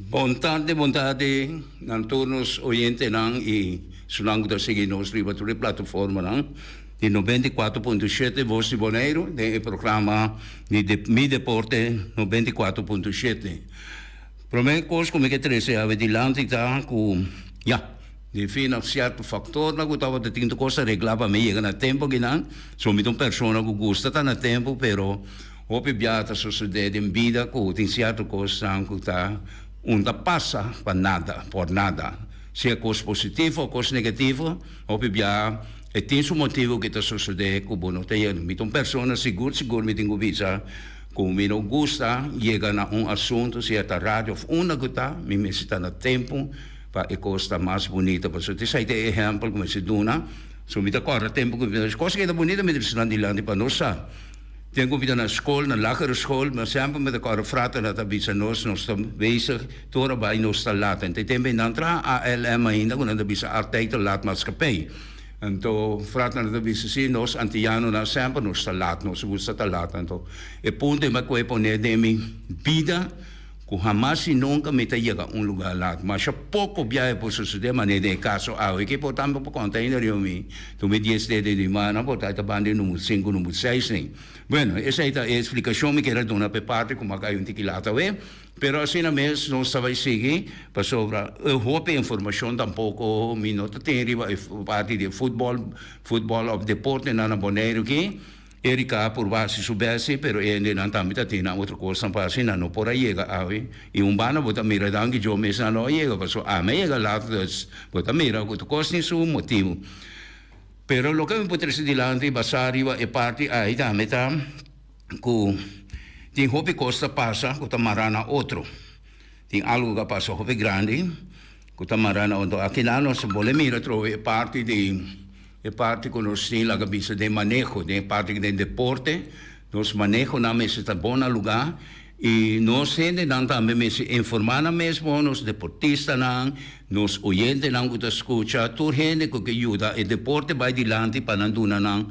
Bon tardi, bon tardi na tur nos oyentenan y esnan cu ta sigui nos riba tur e plataformanan di 94.7 Voz di Boneiru den e programa di Mi Deporte 94.7. Prome cos cu mi ke trece awe dilanti ta cu ya, di fin na cierto factornan cu tabata tin tur cos aregla pa mi yega na tempo akinan, so mi ta un persona cu gusta ta na tempo pero Hopi bia ta sosodé den bida ku tin sierto kosnan ku ta un ta pasa pa nada, por nada. Sea kos positivo o kos negativo, hopi bia e tin su motibu ku ta sosodé ku bo no ta yega. Mi ta un persona sigur sigur mi tin ku bisa ku mi no gusta yega na un asuntu sea ta radio of unda ku ta, mi mester ta na tempu pa e kos ta mas bunita. Pasobra esei ta e ehèmpel ku mi mester duna. So mi ta kòrda tempu ku mi ta kos keda bunita mi ta bisa nan dilanti pa nos sa. Ten ku mi ta na skol, na lagere skol, ma semper mi ta kòrda fraternan ta bisa nos, nos ta bezig tur ora bai nos ta lat. En te tempu ei nan traha ALM ainda ku nan ta bisa Altijd te Laat Maatschappij. Anto fraternan ta bisa si, nos antianonan semper nos ta lat, nos gusta ta lat. Anto e punto ei mi a kohe pone den mi bida ku hamas i nunka mi ta yega un lugar lat. Masha poko biahe por sosodé, manera den e kaso awe ke por tambe por konta ainda riba mi. Tur mi dies dede di mana por ta ta banda di number sinku, number seis nei. Bueno, esei ta e eksplikashon mi kier a duna pa e parti ku mi a kai un tiki lat awe. Pero asina mes nos ta bai sigui pasobra e hopi informashon tampoko mi no ta tin riba e parti di futbòl, futbòl òf deportenan na Boneiru aki. Erika a purba hasi su best si, pero e hendenan tambe ta tin nan otro kosnan pa hasi, nan no por a yega awe. I un banda bo ta mira danki Dios mes nan no a yega, pasobra ami a yega laat, dus bo ta mira ku tur kos tin su motibu. Pero loke mi por trese dilanti basá riba e parti ai tambe ta ku tin hopi kos ta pasa ku ta mará na otro. Tin algu ku a pasa hopi grandi ku ta mará na otro. Akinan nos bole mira atrobe e parti di. E parti ku nos tin laga bisa den maneho, den e parti den deporte, nos manehonan mester ta bon na lugá i nos hendenan tambe mester informá nan mes bon, nos deportistanan, nos oyentenan ku ta skucha, tur hende ku ke yuda e deporte bai dilanti pa nan duna nan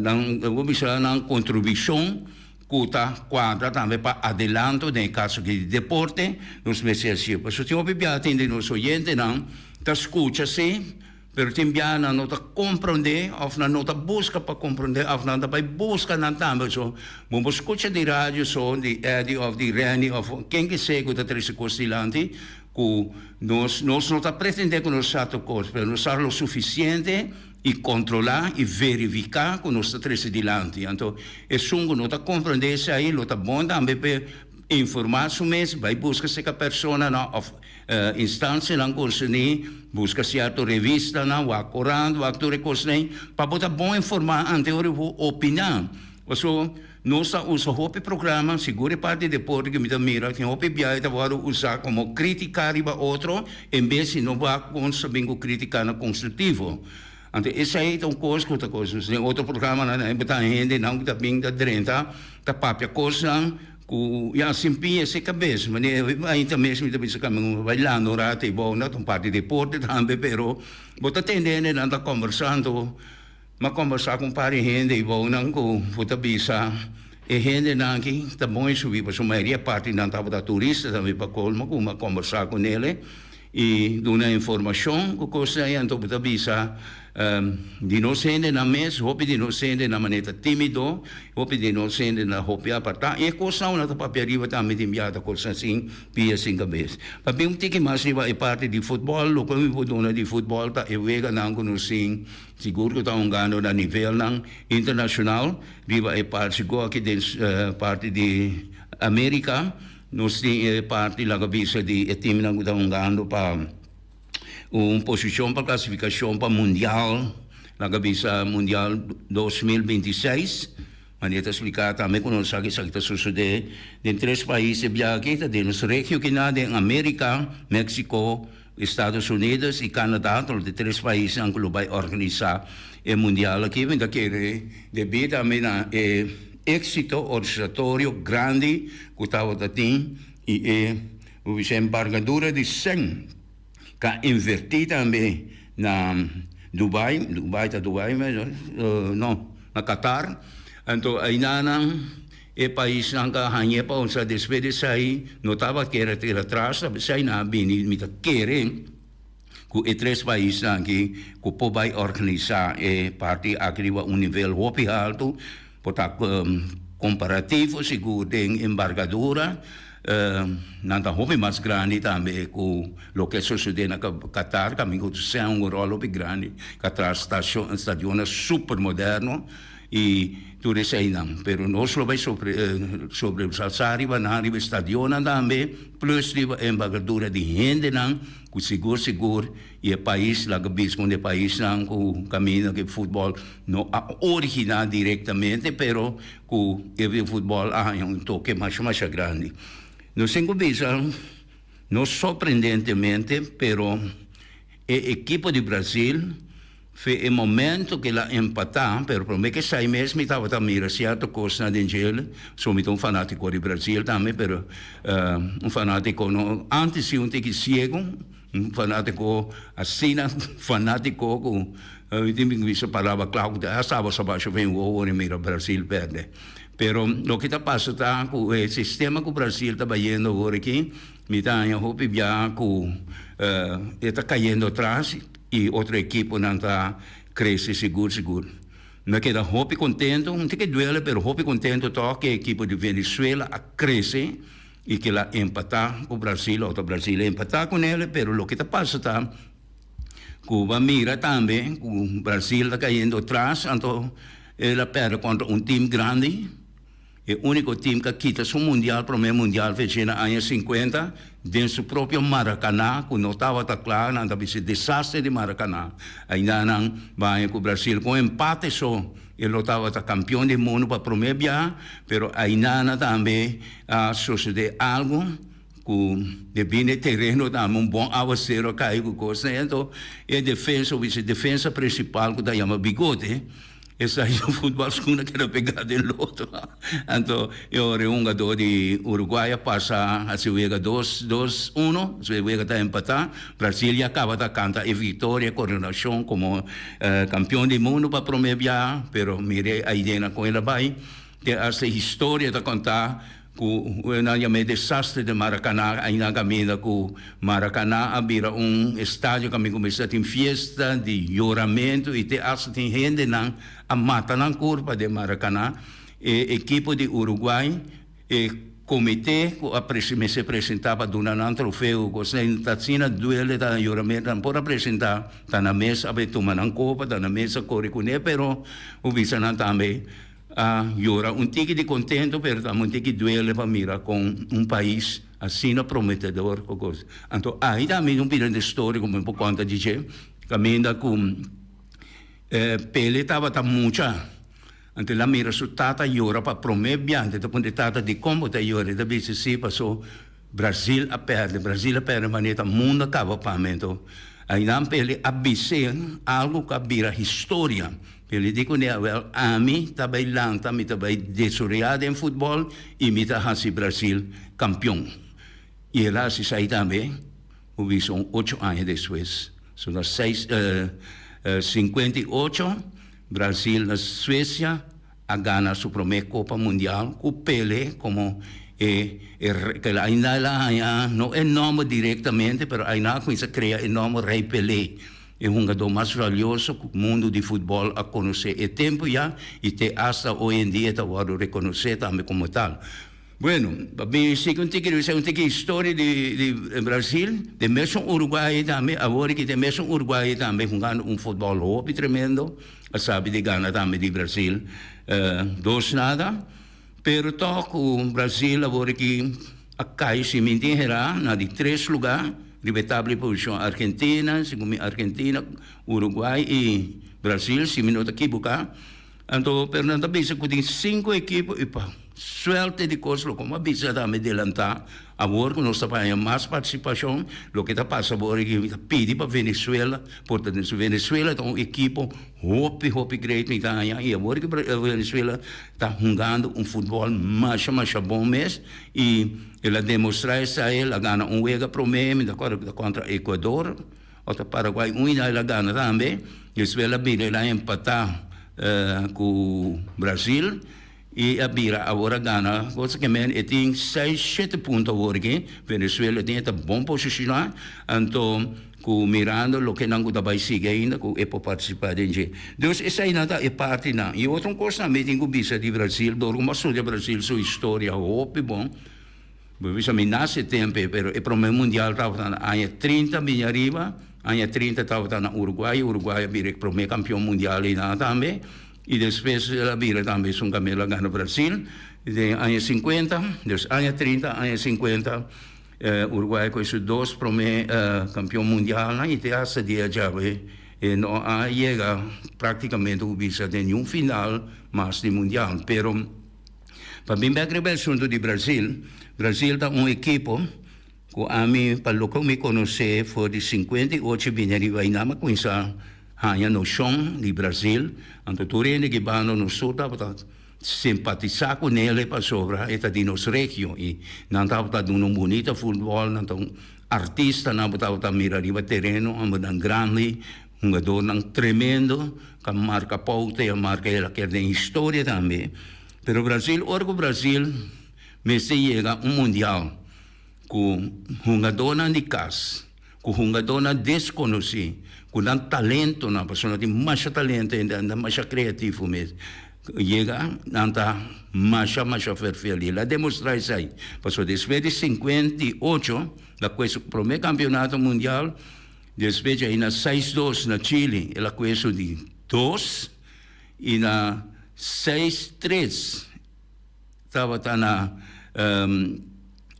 nan bo bisa nan kontribushon ku ta kuadra tambe pa adelanto den e kaso aki di deporte, nos mester hasié. Pasobra tin hopi biaha tin di nos oyentenan ta skucha si. Pero tin biaha nan no ta komprondé òf nan no ta buska pa komprondé òf nan ta bai buska nan tambe. So, bo por skucha di radio so di Eddy òf di Renny òf ken ke sea ku ta trese kos dilanti ku nos nos no ta pretendé ku nos sa tur kos, pero nos sa lo sufisiente i kontrolá i verifiká ku nos ta trese dilanti. Anto esun ku no ta komprondé esei lo ta bon tambe p'e informá su mes, bai buska seka personanan òf Instancianan concerní, busca cierto revistanan, wak corant, wak tur e cosnan ei, pa bo ta bon informá ante ora bo opiná. Pasobra nos ta usa hopi programa, sigur e parti di deporte cu mi ta mira, tin hopi biaha ta wòrdu usá como critica riba otro, en bes di no wak con sa bin cu criticanan constructivo. Anto esei ta un cos cu ta cos. Den otro programanan bo ta hendenan cu ta bin ta drenta ta papia cosnan. Ku ya sin piña se kabes, manera ainda mes mi ta bisa kami un bailando un rato ei bou, no ta un parti deporte tambe, pero bo ta tende hendenan ta kombersando, m'a kombersá ku un par di hende ei bou nan ku bo ta bisa e hendenan aki ta bon e subi pasobra mayoria parti nan tabata turista tambe pa kolmo ku m'a kombersá ku nele i duna informashon ku kosnan ei anto bo ta bisa Di nos hendenan mes, hopi di nos hendenan manera ta timido, hopi di nos hendenan hopi apartá. I e kosnan ku nan ta papia riba tambe tin biaha ta kosnan sin pia sin kabes. Papia un tiki mas riba e parti di futbòl, loke mi por duna di futbòl ta e weganan ku nos tin, sigur ku ta hungando na nivelnan internashonal riba e parti sigur aki den parti di Amerika nos tin e parti laga bisa di e timnan ku ta hungando pa. Un posishon pa klasifikashon pa Mundial, laga bisa Mundial 2026. Manera ta spliká tambe ku nos sa ku esaki ta sosodé den tres pais e biaha aki, ta den nos regio kinan, den Amerika, Mexico, Estados Unidos i Canada, ta lo di tres paisnan ku lo bai organisá e Mundial aki. Mi ta kere debí tambe na e éksito organisatorio grandi ku tabata tin i e Bo bisa embargadura di sèn ka invertí tambe na Dubai, Dubai ta Dubai mes no, na Qatar, anto aynanan. E paisnan ka hañ'é pa un sa despues di esei no tabata kere tira atras, ta p'esei nan a bini mi ta kere ku e tres paisnan aki ku por bai organisá e parti aki riba un nivel hopi haltu, por ta komparativo sigur den embargadura, nan ta hopi mas grandi tambe ku loke a sosodé na Qatar, kaminda ku ta un ròl hopi grandi, Qatar stadionnan super moderno. I tur eseinan. Pero nos lo bai sobre sobresalsá riba nan, riba e stadionnan tambe, plus riba e embargadura di hendenan ku sigur sigur i e pais laga bisa ku e paisnan ku kaminda ku e futbòl no a originá direktamente pero ku e futbòl a haña un toke masha masha grandi. Nos tin ku bisa no sorprendentemente pero e ekipo di Brasil Fe e momento ke el a empatá, pero promé ke esei mes mi tabata mira sierto kosnan den djel, so mi ta un fanátiko di Brasil tambe, pero un fanátiko no antes si un tiki siego, un fanátiko asina fanátiko ku mi tin ku bisa palabra kla ku ta hasta abo sa basha fen wowo ora mira Brasil pèrdè. Pero loke ta pasa ta ku e sistema ku Brasil ta bayendo awor aki, mi ta haña hopi bia ku e ta kayendo atras. I otro ekiponan ta krese sigur sigur. Mi a keda hopi kontento, un tiki duele pero hopi kontento tòg ku e ekipo di Venezuela a krese i ku el a empatá ku Brasil, òf ta Brasil a empatá ku nel, pero loke ta pasa ta ku bo a mira tambe ku Brasil ta kayendo tras, anto el a pèrdè kontra un tim grandi. E úniko tim ku a kita su mundial, promé mundial fech'é na aña sinkuenta, den su propio Maracaná, ku no tabata kla, nan ta bisa e desastre di Maracaná. Ainda nan baña ku Brasil ku un empate so e lo tabata kampion di mundu pa promé biaha, pero ainda nan tambe a sosodé algu ku debí na e tereno tambe un bon awasero a kai ku kosnan, anto e defensa, e defensa prinsipal ku ta yama Bigote, Esaki un futbal skuna keda pegá den loto. Anto e ora e hungadó di Uruguay a pasa hasi wega dos dos uno, so e wega ta empatá. Brasil ya kaba ta kanta e viktoria, e koronashon komo kampion di mundu pa promé biaha, pero mira e idea kon el a bai. Te hasta e historia ta kontá Ku nan yama e desastre di Maracaná, ainda kaminda ku Maracaná a bira un estadio kaminda kuminsá tin fiesta di yoramentu i te asta tin hendenan a mata nan kurpa den Maracaná. E ekipo di Uruguay, e komité ku a mester presentá pa duna nan trofeo ku esei ta asina duele ta yoramentu nan por a presentá, ta na mes a bai tuma nan kopa, ta na mes a kore kuné, pero bo bisa nan tambe. A yora un tiki di contento pero tambe un tiki duele pa mira con un pais asina prometedor cu cos. Anto ahi tambe un pida di storia cu mi por conta di dje caminda cu Pele tabata mucha anto el a mira su tata yora pa prome bia anto e ta puntra e tata dicon bo ta yora e ta bisa si paso Brasil a perde Brasil a perde manera ta mundo a caba pa mi anto ahinan Pele a bis'e algo cu a bira historia. Pele di kuné, Awel, ami ta bai lanta, mi ta bai desoreá den futbòl i mi ta hasi Brasil kampion. I el a hasi esei tambe, bo bisa un ocho aña despues. So na seis, 58, Brasil na Suesia a gana su promé Kopa Mundial ku Pele komo e e ainda el a haña, no e nòmber direktamente, pero ainda a kuminsá krea e nòmber Rei Pelé. E hungadó mas valioso ku mundu di futbòl a konosé e tempu ya i te asta hoy en dia ta wòrdu rekonosé tambe komo tal. Bueno, pa bin sigui un tiki revisá un tiki historia di di Brasil, den mesun Uruguay tambe, awor aki den mesun Uruguay tambe hungando un futbòl hopi tremendo, a sabi di gana tambe di Brasil dos nada, pero tòg ku Brasil awor aki a kai sin minti hera na di tres lugá riba e tabla di posishon Argentina, segun mi Argentina, Uruguay i Brasil si mi no ta kibuká. Anto pero nan ta bisa ku tin sinku ekipo i pa suerte di kos loke mi a bisa tambe delantá awor ku nos ta haña mas partisipashon loke ta pasa awor aki mi ta pidi pa Venezuela por ta Venezuela ta un ekipo hopi hopi great mi ta haña i awor ki Venezuela ta hungando un futbòl masha masha bon mes i el a demostrá esei el a gana un wega promé mi ta kòrda ku ta kontra Ecuador o ta Paraguay un i el a gana tambe despues el a bira el a empatá ku Brasil. I a bira awor a gana cosa ke men e tin seis shete punto awor aki Venezuela tin e ta bon posiciona anto ku mirando loke nan ku ta bai sigui ainda ku e por participa den dje. Dus eseinan ta e partinan. I otro kos tambe tin ku bisa di Brasil dor ku bo a studia Brasil su historia hopi bon bo bisa mi nase tempe pero e prome mundial tabata na aña 30 bini ariba aña 30 tabata na Uruguay Uruguay a bira e prome kampion mundial einan tambe. I despues el a bira tambe esun kamel a gana Brasil den aña sinkuenta. Dus aña trinta, aña sinkuenta Uruguay ku su dos promé kampion mundialnan i te hasta dia djawe e no a yega praktikamente ku bisa den niun final mas di mundial. Pero pa bin bek riba e asuntu di Brasil, Brasil ta un ekipo Ku ami, pa loke mi konosé for di 58 bini riba einan mi a kuminsá haña noshon di Brazil. Anto tur hende ki banda nos sur tabata simpatisá ku nel pasobra e ta di nos regio i nan tabata duna un bunita futbòl, nan ta un artistanan bo tabata mira riba tereno, hombernan grandi, hungadornan tremendo ku a marka pouta i a marka el a keda den historia tambe. Pero Brazil, ora ku Brazil mester yega un mundial, Ku hungadónan di kas, ku hungadónan deskonosí, ku nan talentonan, pasobra nan tin masha talento hende, nan ta masha kreativo mes, yega nan ta masha masha ferfel. I el a demostrá esei, pasobra despues di 58 el a kue su promé kampeonato mundial, despues djei na seis dos na Chili el a kue su di dos i na seis tres Tabata na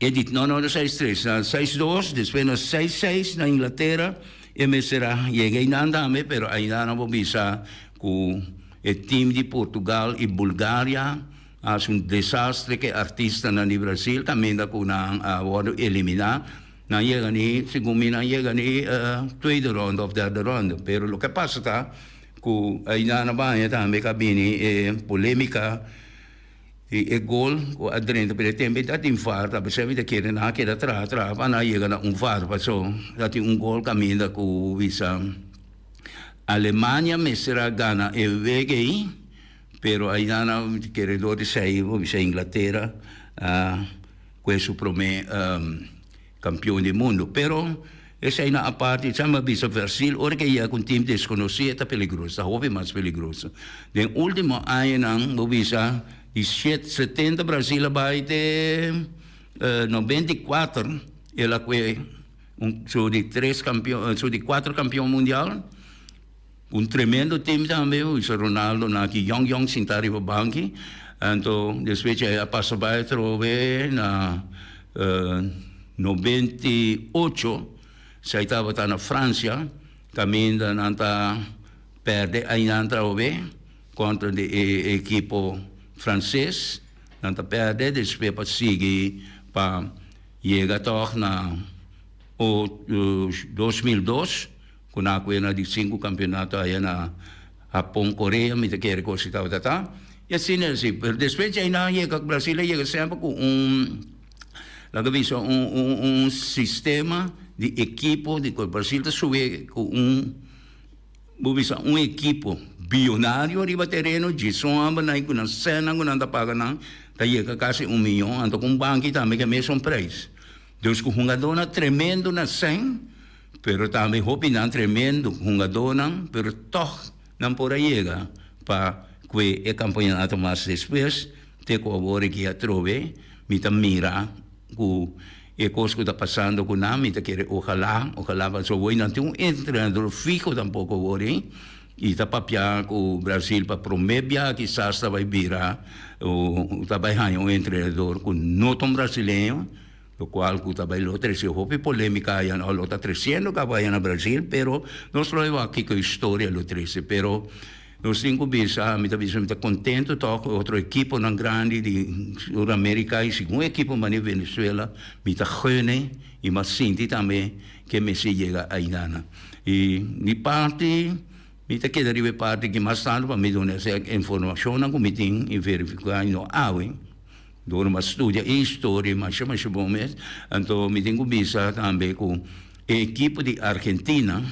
e di, no no seis tres, na seis dos, despues na seis seis na Inglatera e mester a yega einan tambe, pero ainda nan por bisa ku e team di Portugal i Bulgaria a hasi un desastre ku e artistanan di Brasil kaminda ku nan a wòrdu eliminá. Nan yega ni, segun mi nan yega ni tweede ronde òf derde ronde, pero loke a pasa ta ku ainda nan baña tambe ka bini e polémika. I e gol ku a drenta pero e tempu ta tin var ta p'esei mi ta kere nan a keda traha traha pa nan a yega na un var paso ta tin un gol kaminda ku bisa Alemania mester a gana e wega ei pero aina nan ta kere dor di esei bo bisa Inglatera a kue su prome Campeon di mundo. Pero esei na aparte, sa mi a bisa Brasil ora ke yega ku un team deskonosí e ta peligroso, ta hopi mas peligroso. Den ultimo añanan bo bisa di 70 Brasil a bai te 94 el a kue un su di tres campeon su di kuater campeon mundial. Un tremendo team tambe, bo bisa Ronaldo na aki yong yong sinta riba banki, anto despues dje a pasa bai atrobe na 98 sai tabata na Francia kaminda nan ta perde ainan atrobe kontra di e ekipo franses, nan ta perde despues pa sigui pa yega tog na 2002. Ku nan a kue na di sinku kampionato aya na Hapon, Korea, mi ta kere ku si tabata ta. I asina i asi. Pero despues djei nan a yega, Brasil a yega semper ku un, laga bisa, un un un sistema di ekipo di ku Brasil ta subi ku un, bo bisa un ekipo bionario riba tereno, djis un hòmber nan ku nan sènnan ku nan ta paga nan ta yega kasi un miyon, anto ku un banki tambe ke mesun preis. Dus ku hungadónan tremendo na sèn. Pero tambe hopinan tremendo hungadónan, pero tòg nan por a yega pa kue e kampeonato mas despues te ku awor aki atrobe mi ta mira ku e kos ku ta pasando ku nan mi ta kere ojalá ojalá pasobra awor nan tin un entrenador fiho tampoko awor ei i ta papia ku Brasil pa prome bia kisas ta bai bira o ta bai haña un entrenador ku no ta un brasileño. Locual cu ta bay lo trece hopi polemica aya o lo ta treciendo caba aya na Brasil, pero nos lo wak kico historia lo trece. Pero nos tin cu bisa, mi ta bisa mi ta contento toch cu otro equiponan grandi di Sur America y segun equipo mane Venezuela mi ta gene y mi a sinti tambe ke mester yega aynan. Y mi parti mi ta keda riba e parti ki mas tanto pa mi duna esaki informacionnan cu mi tin y verifica y no awe. Dor mi a studia e historia masha masha bon mes, anto mi tin ku bisa tambe ku e ekipo di Argentina,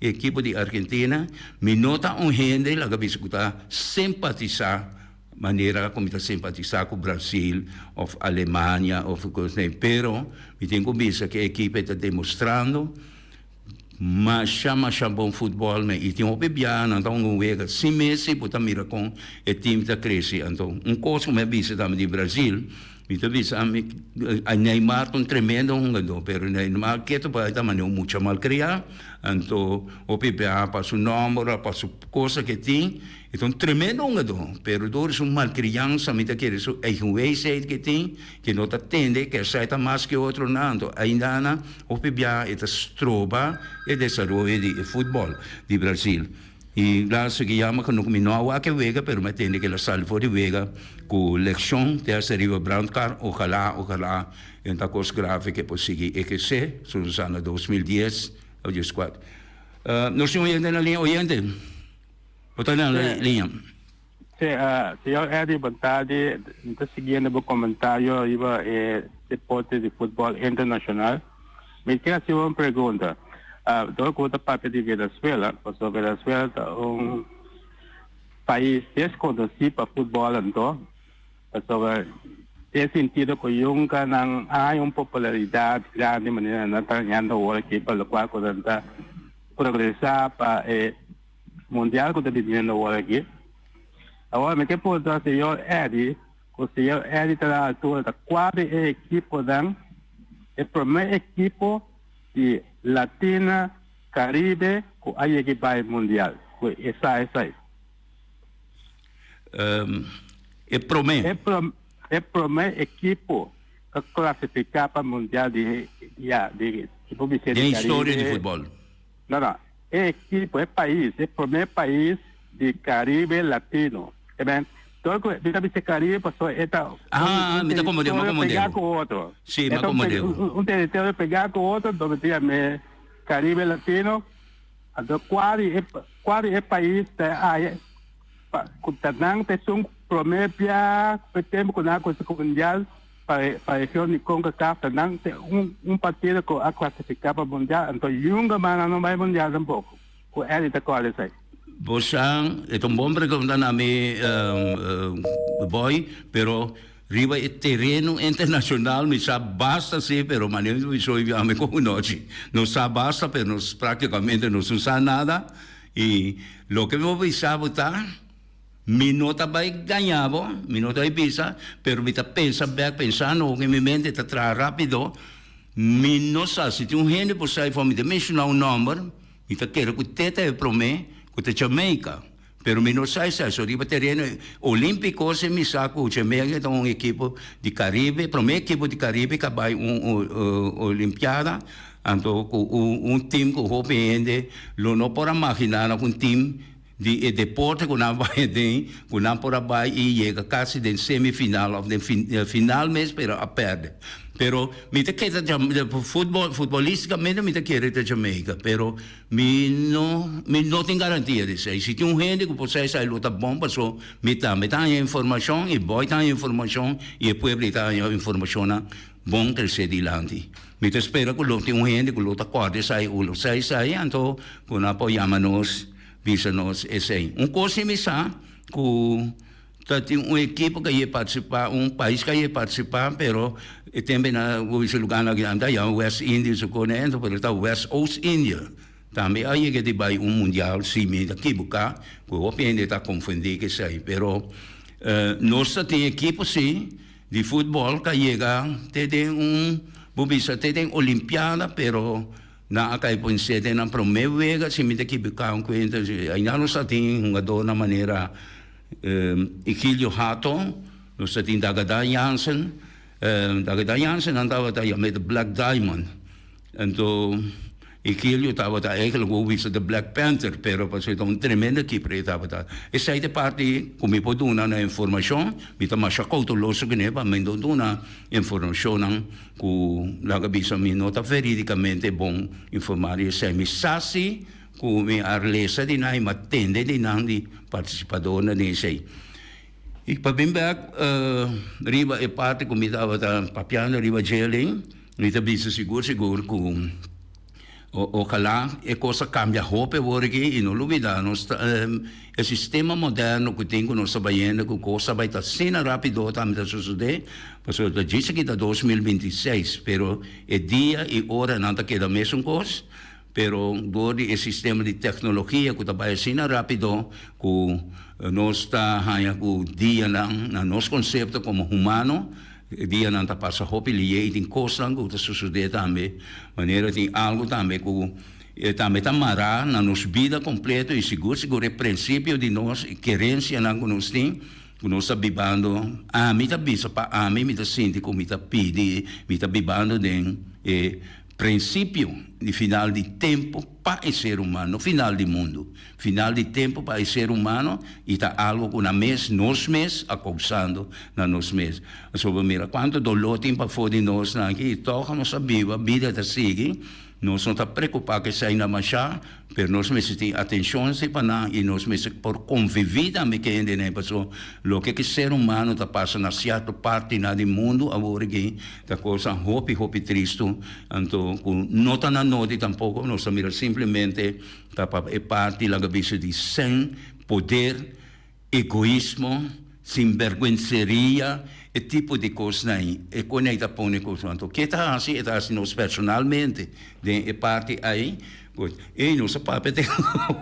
e ekipo di Argentina, mi no ta un hende laga bisa ku ta simpatisá. manera ku mi ta simpatisá ku Brasil òf Alemania òf kos nei, pero mi tin ku bisa ku e ekipo ta demostrando masha masha bon futbòl me i tin hopi biaha nan ta hunga un wega sin Messi bo ta mira kon e tim ta krese. Anto un kos ku mi a bisa tambe di Brasil, mi ta bisa ami Neymar ta un tremendo hungadó pero Neymar ketu bai ta manera un mucha malkriá, anto hopi biaha pa su nòmber òf pa su cosa ke tin e ta un tremendo hungadó pero dor di su malkriansa mi ta kere su eigenwijsheid ke tin ke no ta tende ke esei ta mas ke otronan anto ainda nan hopi biaha e ta stroba e desaroyo di e futbòl di Brasil i laatste ke yama ku mi no a wak e wega pero mi a tende ke el a sali for di wega ku lekshon te hasta riba brandkar ojalá ojalá e no ta kos grave ke por sigui ehersé su nos a na 2010 o dieskuater. Nos tin oyente na liña. Oyente, bo ta na liña. Sí, señor Eddy, bon tardi. Mi ta siguiendo bo comentario riba e deporte di futbol internacional. Mi kier haci un pregunta. Dor cu bo ta papia di Venezuela, pasobra Venezuela ta un pais desconoci pa futbol anto, pasobra den sentido cu yunca nan a haña un popularidad grandi manera nan ta hañando awor aki pa locual cu nan ta progresa pa e mundial cu ta biniendo awor aki. Awor mi ke puntra señor Eddy cu señor Eddy ta na altura ta cua di e ekiponan e prome ekipo di Latina Caribe cu a yega bay mundial cu e sa esai. E prome. E prome ekipo cu a clasifica pa mundial di ya di Den historia di futbol. No, no. E ekipo, e pais, e prome pais di Caribe Latino. E ben, tur cu mi ta bisa Caribe pasobra e ta Ah, mi ta comprende, mi a territorio comprende pega bo. cu otro. Sí, mi E a ta un comprende bo. un territorio pega cu otro, donde ta yama Caribe Latino. Anto cua di e cua di e pais ta haya pa cu ta nan ta esun prome bia cu e tempo cu nan a cuminsa cu mundial Pa pa region di Concacaf ta nan te un un partido cu a clasifica pa mundial anto yunga mas nan no bay mundial tampoco cu Eddie ta corda esey. Bo sa, e ta un bon pregunta na mi boy, pero riba e tereno internacional mi sa basta si, pero manera mi soy mi ami con nochi no sa basta, pero nos practicamente nos no sa nada y loke mi por bisa bo ta. Mi no ta bai gaña bo, mi no ta bai bisa, pero mi ta pensa bek, pensando ku mi mente ta traha rápido, mi no sa si tin un hende por sa for mi ta menshoná un nòmber, mi ta kere ku te ta e promé ku ta Jamaica, pero mi no sa esei, so riba tereno olímpiko si mi sa ku Jamaica ta un ekipo di Karibe, promé ekipo di Karibe ku a bai un olimpiada, anto ku un tim ku hopi hende lo no por a maginá nan ku un tim. Di e deporte ku nan bai aden, ku nan por a bai i yega kasi den semifinal òf den final mes, pero a pèrdè. Pero mi ta keda futbòl, futbolistikamente mi ta kere ta Jamaica, pero mi no mi no tin garantia di esei. Si tin un hende ku por sa esei lo ta bon paso mi tambe ta haña informashon i Boy ta haña informashon i e pueblo ta haña informashonnan bon kresé dilanti. Mi ta spera ku lo tin un hende ku lo ta kòrda esei u lo sa esei anto ku nan por yama nos. Bisa nos esei. Un kos si mi sa ku ta tin un ekipo ku a yei partisipá, un pais ku a yei partisipá, pero e tempu nan a wisa lugá nan ta yama West Indies o kos ento, pero ta West Oost India. Tambe a yega di bai un mundial, si mi ta kibuká, ku hopi hende ta konfundí ku esei. Pero nos ta tin ekipo si di futbòl ku a yega te den un, bo bisa te den olimpiada, pero. Nan a kai ponsé den nan promé wega, si mi ta kibiká un kuenta, ainda nos ta tin hungadónan manera Igilio Hato, nos ta tin Dagadan Jansen, Dagadan Jansen nan tabata yam'é de Black Diamond, anto Igilio tabata eigenlijk wou bisa de Black Panther, pero pasobra e ta un tremendo keeper e tabata. Esei ta e parti ku mi por duna na informashon, mi ta masha kouteloso kuné pa mi no duna informashonnan. Ku laga bisa mi no ta veridikamente bon informá di esei. Mi sa si ku mi a lesa di nan i mi a tende di nan di partisipadónan den esei. I pa bin bèk riba e parti ku mi tabata papiando riba dje alin, mi ta bisa sigur sigur ku. Ojalá e kos a kambia hopi awor aki i no lubida nos ta e sistema moderno ku tin ku nos ta bayendo ku kos a bai ta asina rapido tambe ta sosodé pasobra ta djis aki ta 2026 pero e dia i oranan ta keda mesun kos pero dor di e sistema di teknologia ku ta bai asina rapido ku nos ta haña ku dianan na nos konsepto komo humano E dianan ta pasa hopi lié i tin kosnan ku ta sosodé tambe, manera tin algu tambe ku tambe ta mará na nos bida kompleto i sigur sigur e prinsipio di nos i kerensianan ku nos tin ku nos ta bibando. Ami ta bisa pa ami mi ta sinti ku mi ta pidi, mi ta bibando den e prinsipio di final di tempu pa e ser humano, no final di mundu. Final di tempu pa e ser humano i ta algu ku nan mes, nos mes, a kousando na nos mes. Pasobra mira kuantu doló tin pafó di nos nan aki i tòg nos ta biba, bida ta sigui, nos no ta preokupá ku esei nan mashá, pero nos mester tin atenshon si pa nan i nos mester por konviví tambe ku hendenan pasobra loke ku ser humano ta pasa na sierto partinan di mundu awor aki ta kosnan hopi hopi tristu, anto ku no ta na nodi tampoko, nos ta mira simplemente. Ta pa e parti laga bisa di sen, poder, egoismo, sinberguenseria, e tipo di kosnan ei. E kon ei ta pone kos. Anto ke ta hasi? E ta hasi nos personalmente den e parti ei. Pues, ey, nos a papia te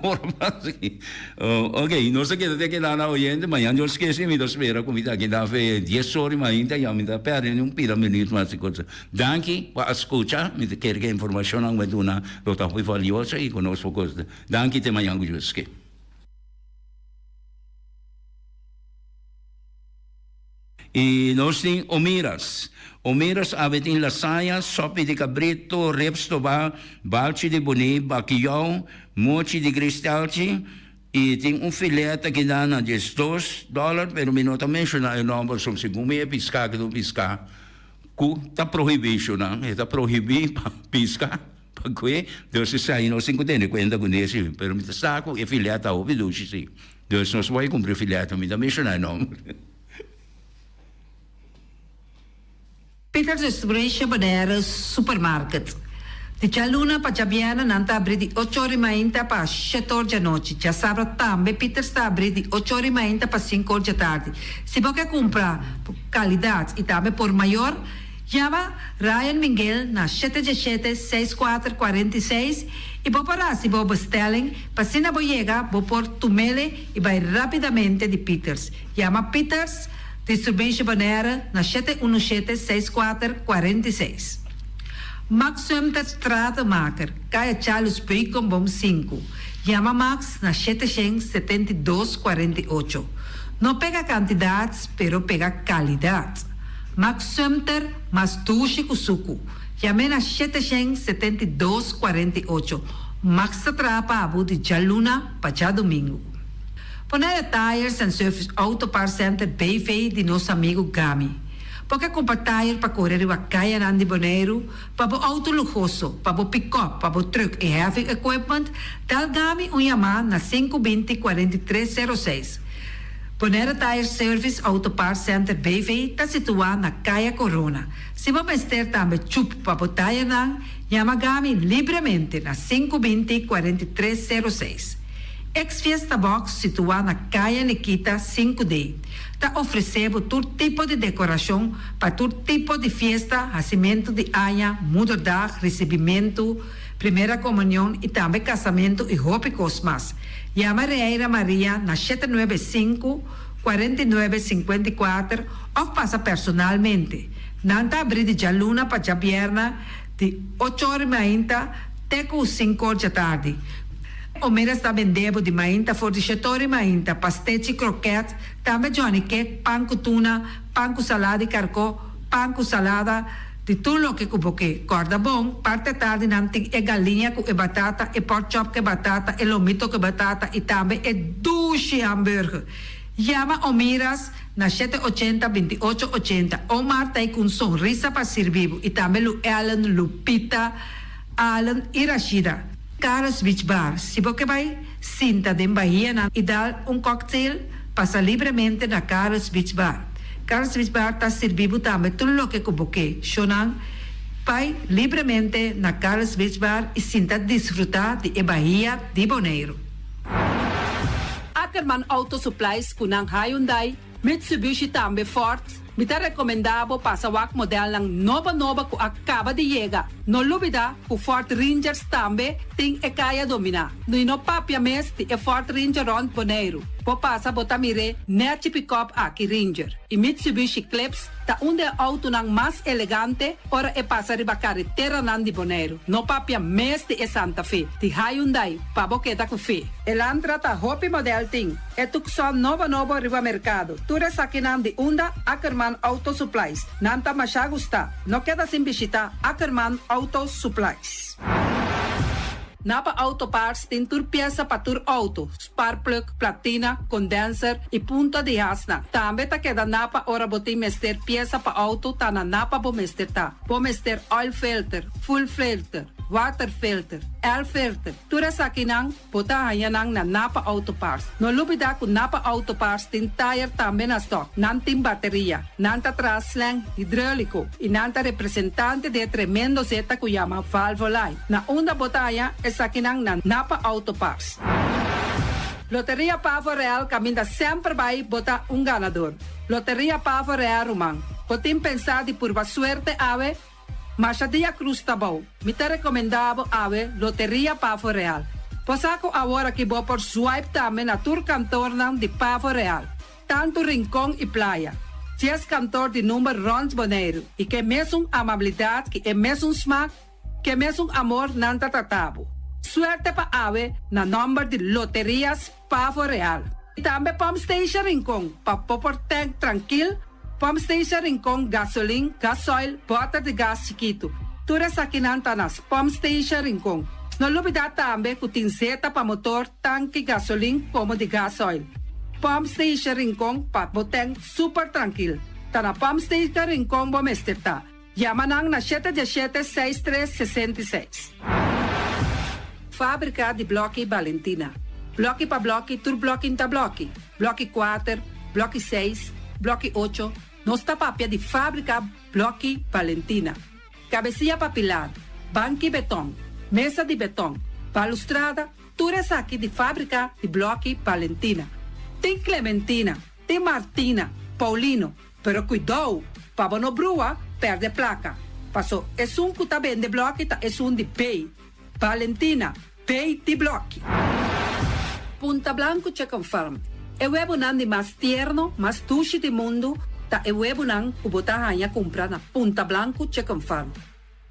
ora mas aki. Ok, nos a keda te keda na oyente. Mañan Dios ke si mi ta spera ku mi ta aki na fe dies ora i mainta ya mi ta perde ni un pida minuut mas di kos. Danki pa a skucha, mi ta kere ku e informashonnan ku mi a duna lo ta hopi valioso i ku nos por gosa. Danki te mañan ku Dios ke. I nos tin omiras. Omiras awe tin lasaña, sopi di kabrito, ribs tobá, balchi di buní, bakiyou, mochi di gristelchi i tin un filet aki nan na 12 dòler, pero mi no ta menshoná e nòmber, so segun mi e piská ki ta un piská. Ku ta prohibí shunan, e ta prohibí pa piska, pa kue, dus esei nos tin ku tene kuenta ku nesi, pero mi ta sa ku e filet ta hopi dushi si, dus nos por kumpra e filet, mi ta menshoná e nòmber. Peter Distribution Bonaire Supermarket. Di djaluna pa djabièrnè nan ta abrí di ocho ora i mainta pa shete or djanochi. Djasabra tambe Peters ta abrí di ocho ora i mainta pa sinku or djatardi. Si bo ke kumpra kalidat i tambe por mayor, yama Ryan Minguel na shete djeshete, seis kuater, 46 i bo por hasi bo bestelling pa asina bo yega bo por tumele i bai rápidamente di Peters. Yama Peters Distribution Bonaire na shete unu shete, seis kuater, 46. Max Sumter Stratenmaker, Kaya Charles Beukenboom sinku. Yama Max na 772 48. No pega kantidat, pero pega kalidat. Max Sumter mas dushi ku suku. Yam'é na 772 48. Max ta traha pa bo di djaluna pa djadumingu. Bonaire Tires and Service Auto Parts Center BV di nos amigu Gami. Bo ke kumpra tayer pa kore riba kayanan di Boneiru, pa bo outo luhoso, pa bo pikòp, pa bo trùk i heavy equipment, dal Gami un yamá na sinku binti 43 06. Bonaire Tire Service Auto Parts Center BV ta situá na Kaya Korona. Si bo mester tambe chup pa bo tayernan, yama Gami libremente na sinku binti 43 06. Ex Fiesta Box situá na Kaya Nikita sinku D. Ta ofresé bo tur tipo di dekorashon pa tur tipo di fiesta, hasimentu di aña, moederdag, risibimentu, primera komunion i tambe kasamentu i hopi kos mas. Yama Reira Maria na shete nuebe sinku, 49, 54 òf pasa personalmente. Nan ta abrí di djaluna pa djabièrnè di ocho or mainta te ku sinku or djatardi. Omeras ta bende bo di mainta for di shetori mainta, pastechi, kroket, tambe johnny cake, pan ku tuna, pan ku salada di karkó, pan ku salada, di tur loke ku bo ke. Kòrda bon, parti atardi nan tin e galiña ku e batata, e pork chop ku e batata, e lomito ku e batata i tambe e dushi hamburger. Yama Omiras na shete ochenta, 28 ochenta. Omar ta ei ku un sonrisa pa sirbi bo i tambe Lu Ellen, Lupita, Allen i Rashida. Carlos Beach Bar, Si bo ke bai sinta den bahianan i dal un cocktail, pasa libremente na Carlos Beach Bar. Carlos Beach Bar ta sirbi bo tambe tur loke ku bo ke, shownan Bai libremente na Carlos Beach Bar i sinta disfrutá di e bahia di Boneiru. Ackerman Auto Supplies ku nan Hyundai, Mitsubishi tambe Ford, mi ta rekomendá bo pasa wak modelnan nobo nobo ku a kaba di yega. No lubidá ku Ford Rangers tambe tin e kaya dominá. I no papia mes di e Ford Ranger rònt Boneiru. Bo pasa bo ta mir'é nèchi pikòp aki Ranger i Mitsubishi Eclipse Ta un den autonan mas elegante ora e pasa riba kareteranan di Boneiru. No papia mes di e Santa Fe, di Hyundai, pa bo keda ku fe. Elantra ta hopi model tin. E Tucson nobo nobo riba merkado. Tur esakinan di unda Ackerman Auto Supplies. Nan ta masha gusta. No keda sin bishita Ackerman Auto Supplies. Napa Auto Parts tin tur piesa pa tur auto, sparkplug, platina, condenser y punta di hasnan. Tambe ta keda Napa ora bo tin mester piesa pa auto ta na Napa bo mester ta. Bo mester oil filter, fuel filter, water filter, air filter, tur esakinan bo ta haña nan na Napa Auto Parts. No lubida cu Napa Auto Parts tin tire tambe na stock. Nan tin bateria, nan ta traha slang hidrolico y nan ta representante di e tremendo zeta cu yama Valvoline. Na unda bo ta haña esakinan na Napa Auto Parts. Loteria Pavo Real caminda semper bay bo ta un ganador. Loteria Pavo Real ruman, bo tin pensa di purba suerte awe? Masha dia cruz ta bou. Mi ta recomenda bo awe Loteria Pavo Real. Bo sa cu awor aki bo por swipe tambe na tur kantoornan di Pavo Real. Tantu Rincon i Playa. Dies kantoor di number rond Boneiru y ke mesun amabilidad ki e mesun smaak Ke mesun amor nan ta trata bo. Suerte pa awe na nomber di Loterias Pavo Real. I tambe Pump Station Rincon pa bo por tank trankil, Pump Station Rincon gasolin, gasoil, boter di gas chikitu. Tur esakinan ta na Pump Station Rincon. No lubida tambe ku tin zeta pa motor, tanki gasolin komo di gasoil. Pump Station Rincon pa bo tank super trankil. Ta na Pump Station Rincon bo mester ta. Yama nan na shete diashete seis tres 66. Fábrika di blòki Balentina. Blòki pa blòki tur blòki n'ta blòki. Blòki kuater, blòki seis, blòki ocho, nos ta papia di fábrika blòki Balentina. Kabesia pa pilar, banki betòn, mesa di betòn, balustrada, tur esaki di fábrika di blòki Balentina. Tin Clementina, tin Martina, Paulino, Pero kuidou, pa bo no brua, pèrdè plaka. Paso esun ku ta bende blòki ta esun di B. Valentina, B di blòki. Punta Blanco Chicken Farm, E webunan di mas tierno, mas dushi di mundu ta e webunan ku bo ta haña kumpra na Punta Blanco Chicken Farm.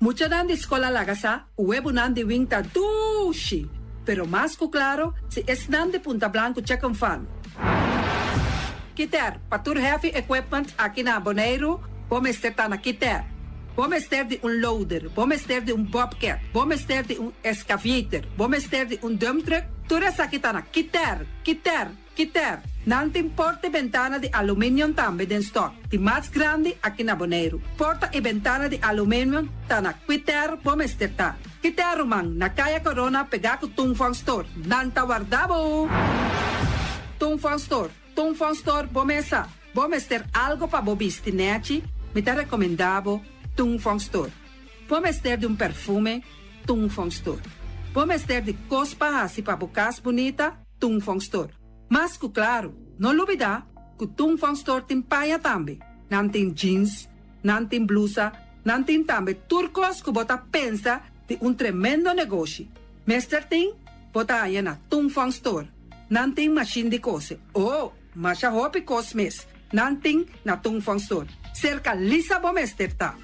Muchanan di skol a laga sa ku webunan di wing ta dushi, pero mas ku klaro si esnan di Punta Blanco Chicken Farm. Kiter, pa tur heavy equipment aki na Boneiru, bo mester ta na Kiter. Bo mester di un loader, bo mester di un bobcat, bo mester di un excavator, bo mester di un dump truck, tur esaki ta na Kiter, Kiter, Kiter, nan tin porta i bentana di aluminium tambe den stock, di mas grandi aki na Boneiru. Porta i bentana di aluminium ta na Kiter bo mester ta. Kiter ruman, na Kaya Corona pegá ku Tung Fong Store. Nan ta warda bo! Tung Fong Store, Tung Fong Store bo mesa. Bo mester algo pa bo bisti nèchi, mi ta rekomendá bo Tung Fong Store. Bo mester di un perfume, Tung Fong Store. Bo mester di kos pa hasi pa bo kas bunita, Tung Fong Store. Mas ku klaru, no lubidá ku Tung Fong Store tin paña tambe. Nan tin jeans, nan tin blusa, nan tin tambe tur kos ku bo ta pensa di un tremendo negoshi. Mester tin, bo ta haña na Tung Fong Store. Nan tin mashin di kose. Oh, masha hopi kos mes nan tin na Tung Fong Store. Serka Lisa bo mester ta.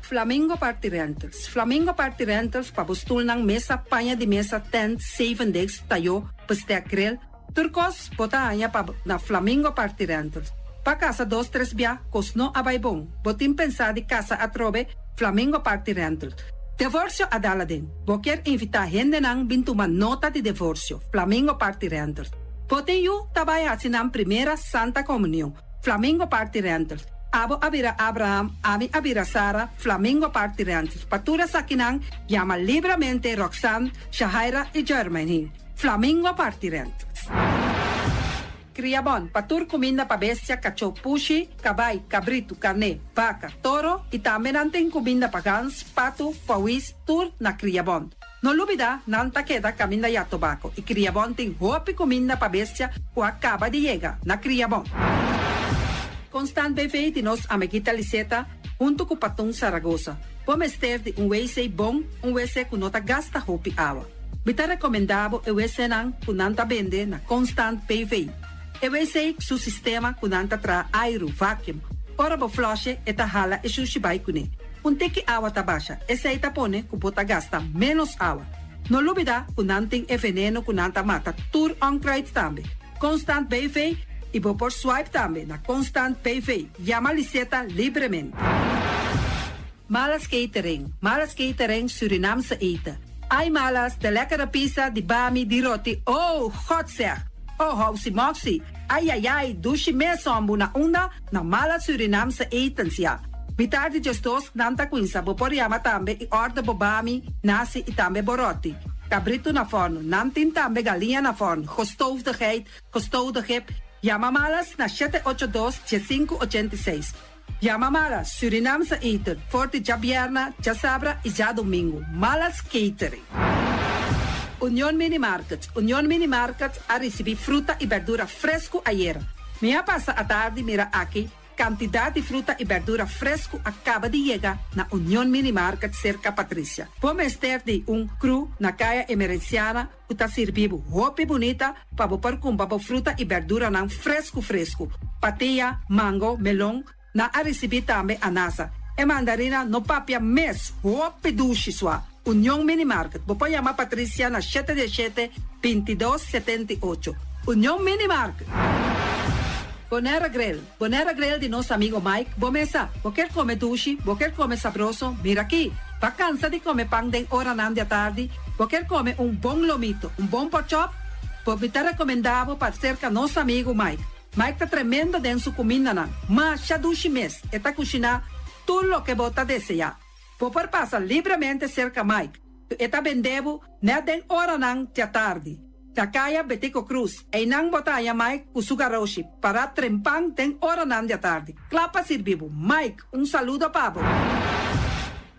Flamingo Party Rentals Flamingo Party Rentals pa bo stulnan, mesa, paña di mesa, tent, zeven desk, tayó, bestek, grill, tur kos bo ta haña pa na Flamingo Party Rentals. Pa kasa dos tres bia kos no a bai bon, bo tin pensá di kasa atrobe, Flamingo Party Rentals. Devorsio a dal aden. Bo kier invitá hendenan bin tuma nota di devorsio, Flamingo Party Rentals. Bo tin yu ta bai hasi nan primera Santa Komunion. Flamingo Party Rentals. Abo a bira Abraham, ami a bira Sara, Flamingo Party Rentals. Pa tur esakinan, yama libramente Roxanne, Shahaira y Jermaine. Flamingo Party Rentals. Kriabon, pa tur kuminda pa bestia, kachó, pushi, kabai, kabritu, karné, baka, toro i tambe nan tin kuminda pa gans, patu, pawis, tur na Kriabon. No lubida, nan ta keda kaminda ya tobako i Kriabon tin hopi kuminda pa bestia ku a kaba di yega na Kriabon. Constant BV di nos amiguita Liseta huntu ku Patun Saragosa. Bo mester di un wc bon, un wc ku no ta gasta hopi awa. Mi ta rekomendá bo e wcnan ku nan ta bende na Constant BV. E wc su sistema ku nan ta traha airu, vacuum. Ora bo flush'e e ta hala e shushi bai kuné. Un tiki awa ta basha, esei ta pone ku bo ta gasta ménos awa. No lubidá ku nan tin e veneno ku nan ta mata tur onkruid tambe. Constant BV i bo por swipe tambe na Constant BV. Yama Liseta libremente. Malas Catering, Malas Catering Surinaamse eten. Ai Malas, de lekkere pizza, di bami, di roti, oh, God zeg! Oh, housi moxi, ai ai ai, dushi mes hombu na unda? Na Malas Surinaamse etens, ya. Mitar di djesdos nan ta cuinsa, bo por yama tambe y order bo bami, nasi y tambe bo roti. Cabrito na forno, nan tin tambe galiña na forno, gestoofde geit, gestoofde gip. Yama Malas na shete ocho dos, diesinku ochenta i seis. Yama Malas Surinaamse eten for di djabierna, djasabra y djadomingo. Malas Catering. Union Mini Market Union Mini Market a ricibi fruta y berdura fresco ayera. Mi a pasa atardi mira aki cantidad di fruta y berdura fresco a caba di yega na Union Mini Market cerca Patricia. Bo mester di un crew na Caya Emerenciana ku ta sirbi bo hopi bunita pa bo por kumpra bo fruta i berduranan fresku fresku. Patia, mango, melon, nan a risibí tambe anasa. E mandarina no papia mes, hopi dushi sua. Union Mini Market, bo por yama Patricia na shete dieshete, bintidos, setenta i ocho. Union Mini Market. Bonera Grill, Bonera Grill di nos amigo Mike, bo mesa, bo kier come dushi, bo kier come sabroso, mira aki. Bo cansa di come pan den oranan di atardi, bo kier come un bon lomito, un bon porkchop, bo mi ta recomenda bo pa cerca nos amigo Mike. Mike ta tremendo den su cumindanan, masha dushi mes, e ta cushina tur loke bo ta desea. Bo por pasa libremente cerca Mike, e ta bende bo net den oranan di atardi. Na Caya Betico Croes, einan bo ta haya Mike cu su garoshi, para trempan den oranan di atardi. Cla pa sirbi bo. Mike, un saludo pa bo.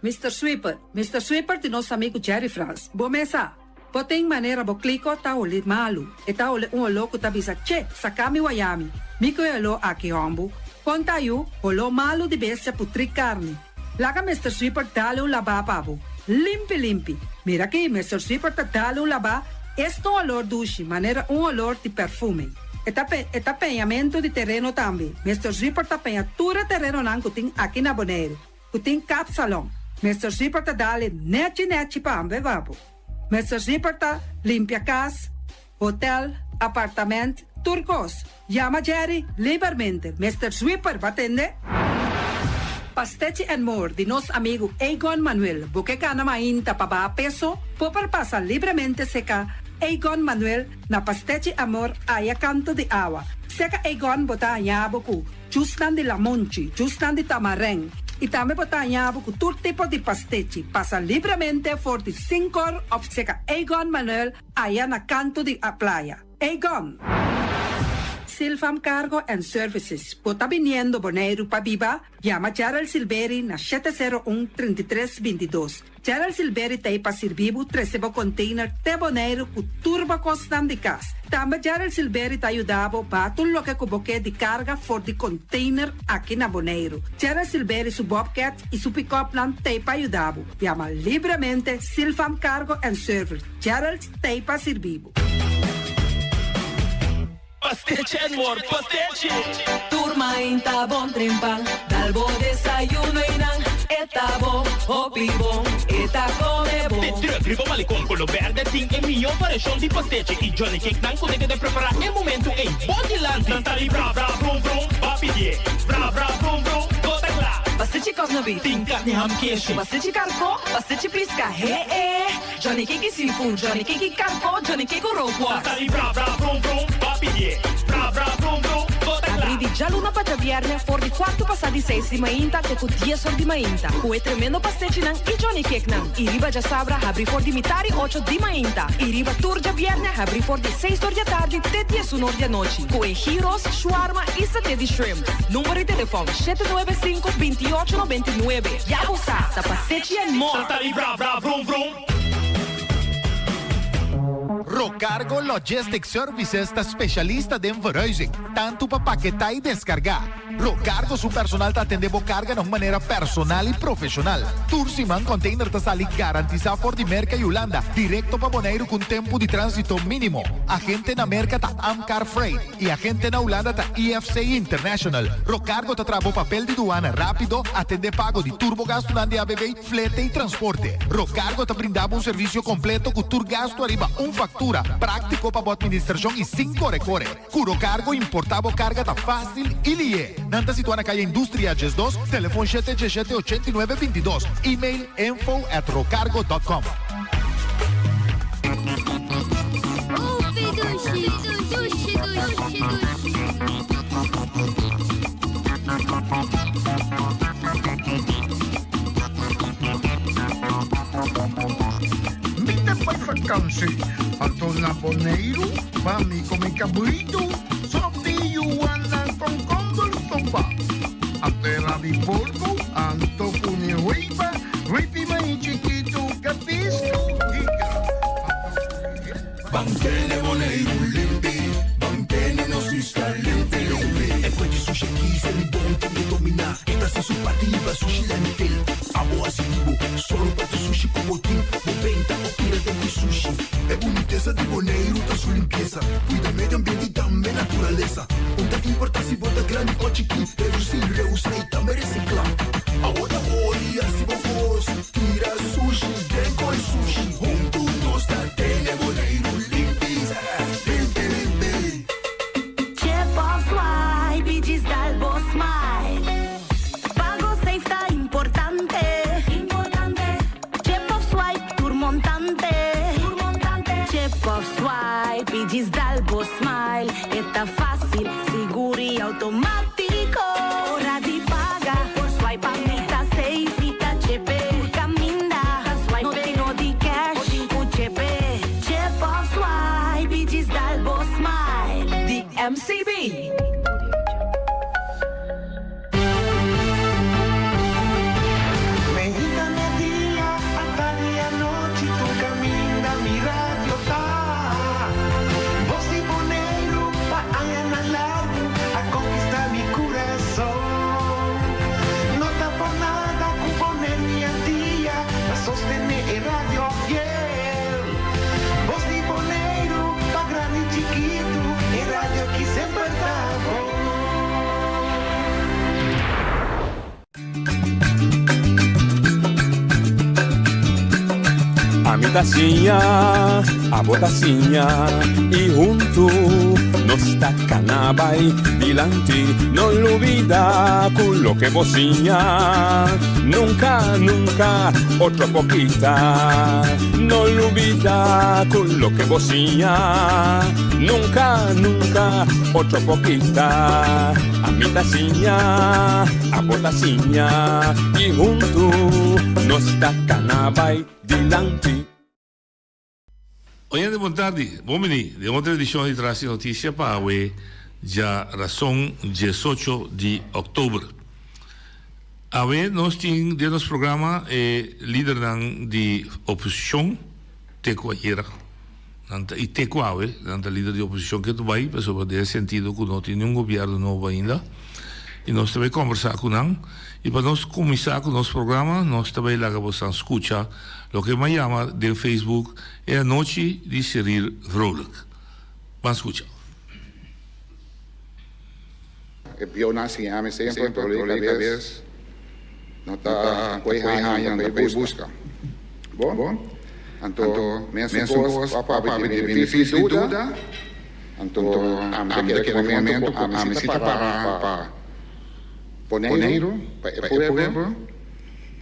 Mr. Sweeper, Mr. Sweeper di nos amigo Jerry Frans. Bo mesa, bo tin manera bo kliko ta hole malu. E ta hole un oló ku ta bisa, Che, saka mi wayami. Mi ku e oló aki hombu. Konta yu, oló malu di bestia putri karni. Laga Mr. Sweeper dale un labá pa bo. Limpi limpi. Mira aki, Mr. Sweeper ta dale un labá, esta un olor dushi, manera un olor di perfume. E ta pe, e ta peñamentu di tereno tambe. Mr. Sweeper ta peña tur e terenonan ku tin aki na Boneiru, ku tin kapsalon. Mr. Sweeper ta dale nechi nechi pa pa bo. Mr. Sweeper ta limpia kas, hotel, apartamento, tur kos. Yama Jerry libermente. Mr. Sweeper, bo a tende? Pastechi and More di nos amigo Egon Manuel. Bo ke kana mainta pa baha peso, bo por pasa libremente serka Egon Manuel na Pastechi Amor aya kanto di awa. Serka Egon bo ta haña bo ku juicenan di lamonchi, juicenan di tamarijn. I tambe bo ta haña bo ku tur tipo di pastechi. Pasa libremente for di 5 òf serka Egon Manuel aya na kanto di playa. Egon! Silvam Cargo and Services. Bo ta biniendo Boneiru pa biba? Yama Gerald Silveri na 701-3322. Gerald Silveri t'ei pa sirbi bo trese bo container te Boneiru ku tur bo kosnan di kas. Tambe Gerald Silveri ta yuda bo baha tur loke ku bo ke di karga for di container aki na Boneiru. Gerald Silveri su Bobcat i su pick-up nan t'ei pa yuda bo. Yama libremente Silvam Cargo and Service. Gerald t'ei pa sirbi bo. Pastechi and more, pastechi. Tur mainta bon trempan, dal bo desayuno i nan, e ta bon, hopi bon, e ta come bon. De druk riba malecon color berde tin e mihó variashon di pastechi i Johnny Cake nan ku ta prepará e momento ei. Bon dilanti. Nan ta di bra bra brum brum, b'a pidié. Bra bra brum brum, bo ta kla. Pastechi kòsna beef. Tin karni ham keshi. Pastechi karkó, pastechi piska, he eh. Johnny Cake seafood, Johnny Cake karkó, Johnny Cake rookworst. Nan ta di bra bra brum brum, b'a pidié. Bra bra brum brum, bo ta kla. di djaluna pa djabièrnè for di kuartu pasá di seis di mainta te ku dies or di mainta ku e tremendo pastechinan i Johnny Cakenan. I riba djasabra habri for di mitari ocho di mainta i riba tur djabièrnè habri for di seis or di atardi te diesun or di anochi ku e gyros, shawarma i saté di shrimp. Number di telefòn, 795 28 99. Ya bo sa, ta pastechi and more! Tanta di vra vra vrum vrum. Rocargo Logistics Services ta specialista den verhuizing, tanto pa paketá y descargá. Rocargo su personal ta atendé bo carga na un manera personal y profesional. Tur siman container ta sali garantisa for di Merca y Hulanda directo pa Boneiru cu un tempo di transito minimo. Agente na Merca ta Amcar Freight. Y agente na Hulanda ta IFC International. Rocargo ta traha bo papel di duana rapido, atende pago di tur bo gastunan di ABV, flete y transporte. Rocargo ta brinda bo un servicio completo cu tur gastu ariba un factura, practico pa bo administracion y sin core core. Cu Rocargo importa bo carga ta facil y lihe. Nan ta situa na Calle Industria 12, telefon shete diesshete ochenta i nuebe bintidos, email info at rocargo dot com. Mi ta bai vakansi, anto na Boneiru pa mi come cabritu, sopi yuana konkomber sopa, atera di porco, anto pone hueva, ripi mai chikitu, kapistu higa, anto Ban tene Boneiru limpi, ban tene nos isla limpi limpi. E fuerte sushi aki se mi bon tin ke dominá. E ta hasi su parti riba sushi landfill. Abo hasi di bo, solo pa tur sushi ku bo tin. Bo benta o tira den ku sushi. E bunitesa di Boneiru ta su limpiesa. Kuida medio ambiente i tambe naturalesa. Un ta importá si bo ta grandi o chikí, redusí, reusa i tambe resiklá. Abo ta hori hasi bo kos, tira sushi den koi sushi. Huntu nos ta tene Boneiru limpi, limpi limpi. Chip of swipe i djis dal bo smile. Pago safe ta importante. Chip of swipe tur montante. Chip of swipe i djis dal bo smile. E ta fácil, sigur i automático. Ora di paga, por swipe pa mi ta safe. Mi ta chepe, tur caminda. No tin no di cash, bo tin cu chepe. Chip of swipe i djis dal bo smile. Di MCB. Meinta media, atardi anochi tur caminda mi radio ta. Bos di Boneiru pa añanan largu a conquista mi curason. No ta por nada cu Boneiru i Antia ta sostene e radio fiel. Bos di Boneiru pa grandi i chikitu e radio ki semper ta bon. Ami ta siña, abo ta siña y huntu nos ta cana bay dilanti. No lubida cu loke bo siña nunca, nunca otro por kita. No lubida cu loke bo siña nunca, nunca otro por kita. Ami ta siña, abo ta siña y huntu nos ta cana bay dilanti. Oyente bon tardi, bon bini den otro edicion di Tras di Noticia pa awe djarason diesocho di october. Awe nos tin den nos programa e lidernan di oposicion te cu ayera. Nan ta i te ku awe nan ta lider di oposishon ke tu bai pasobra den e sentido ku no tin niun gobièrnu nobo ainda i nos ta bai kòmbersá ku nan i pa nos kuminsá ku nos programa nos ta bai laga bosan skucha loke mi a yama den Facebook e anochi di Cyril Vrolijk. Ban skucha. E bionan siña mi semper dolor di cabes no ta koe haña nan ta bay busca. Bo? Anto mesun cos pa papia di beneficio di duda, anto ami ta kere ku momento ku ami si ta para pa Boneiru, pa e pueblo,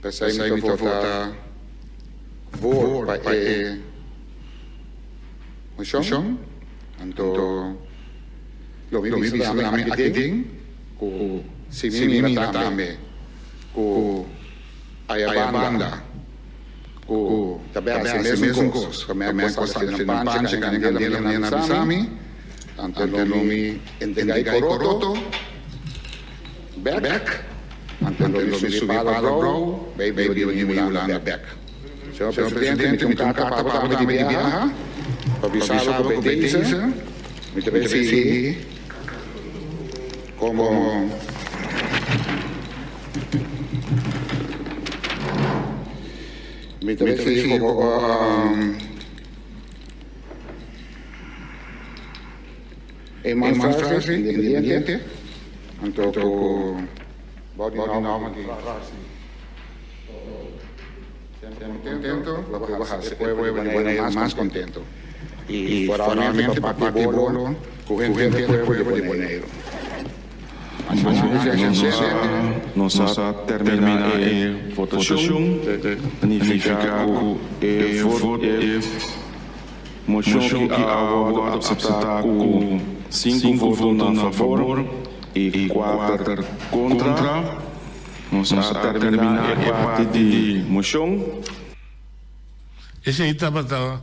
p'esei mi ta vota voor pa e mocion, anto. Lo mi bisa tambe aki den. Ku si mi mira tambe ku aya banda ku ta bai hasi mesun kos, ku mi a kosa den panchi kane kandela mi a bisa mi, anto lo mi entregá e koroto bèk, anto lo mi subi pala brou bai biba di Hulanda bèk. Señor Presidente, mi tin un karta pa bo tambe di biaha pa bisa bo ku bai deze mi ta bai sigui. Como mi ta sigui como eenmansfractie independiente anto cu bou di norma di Semper contento lo cu haci e pueblo di Bonaire mas contento y foralmente pa parti bolo cu henter e pueblo di Bonaire. Nos a termina e votacion, nifica cu e mocion ki a wordo acepta cu 5 voto na favor y 4 contra. Nos a terminá e parti di moshon. Esei tabata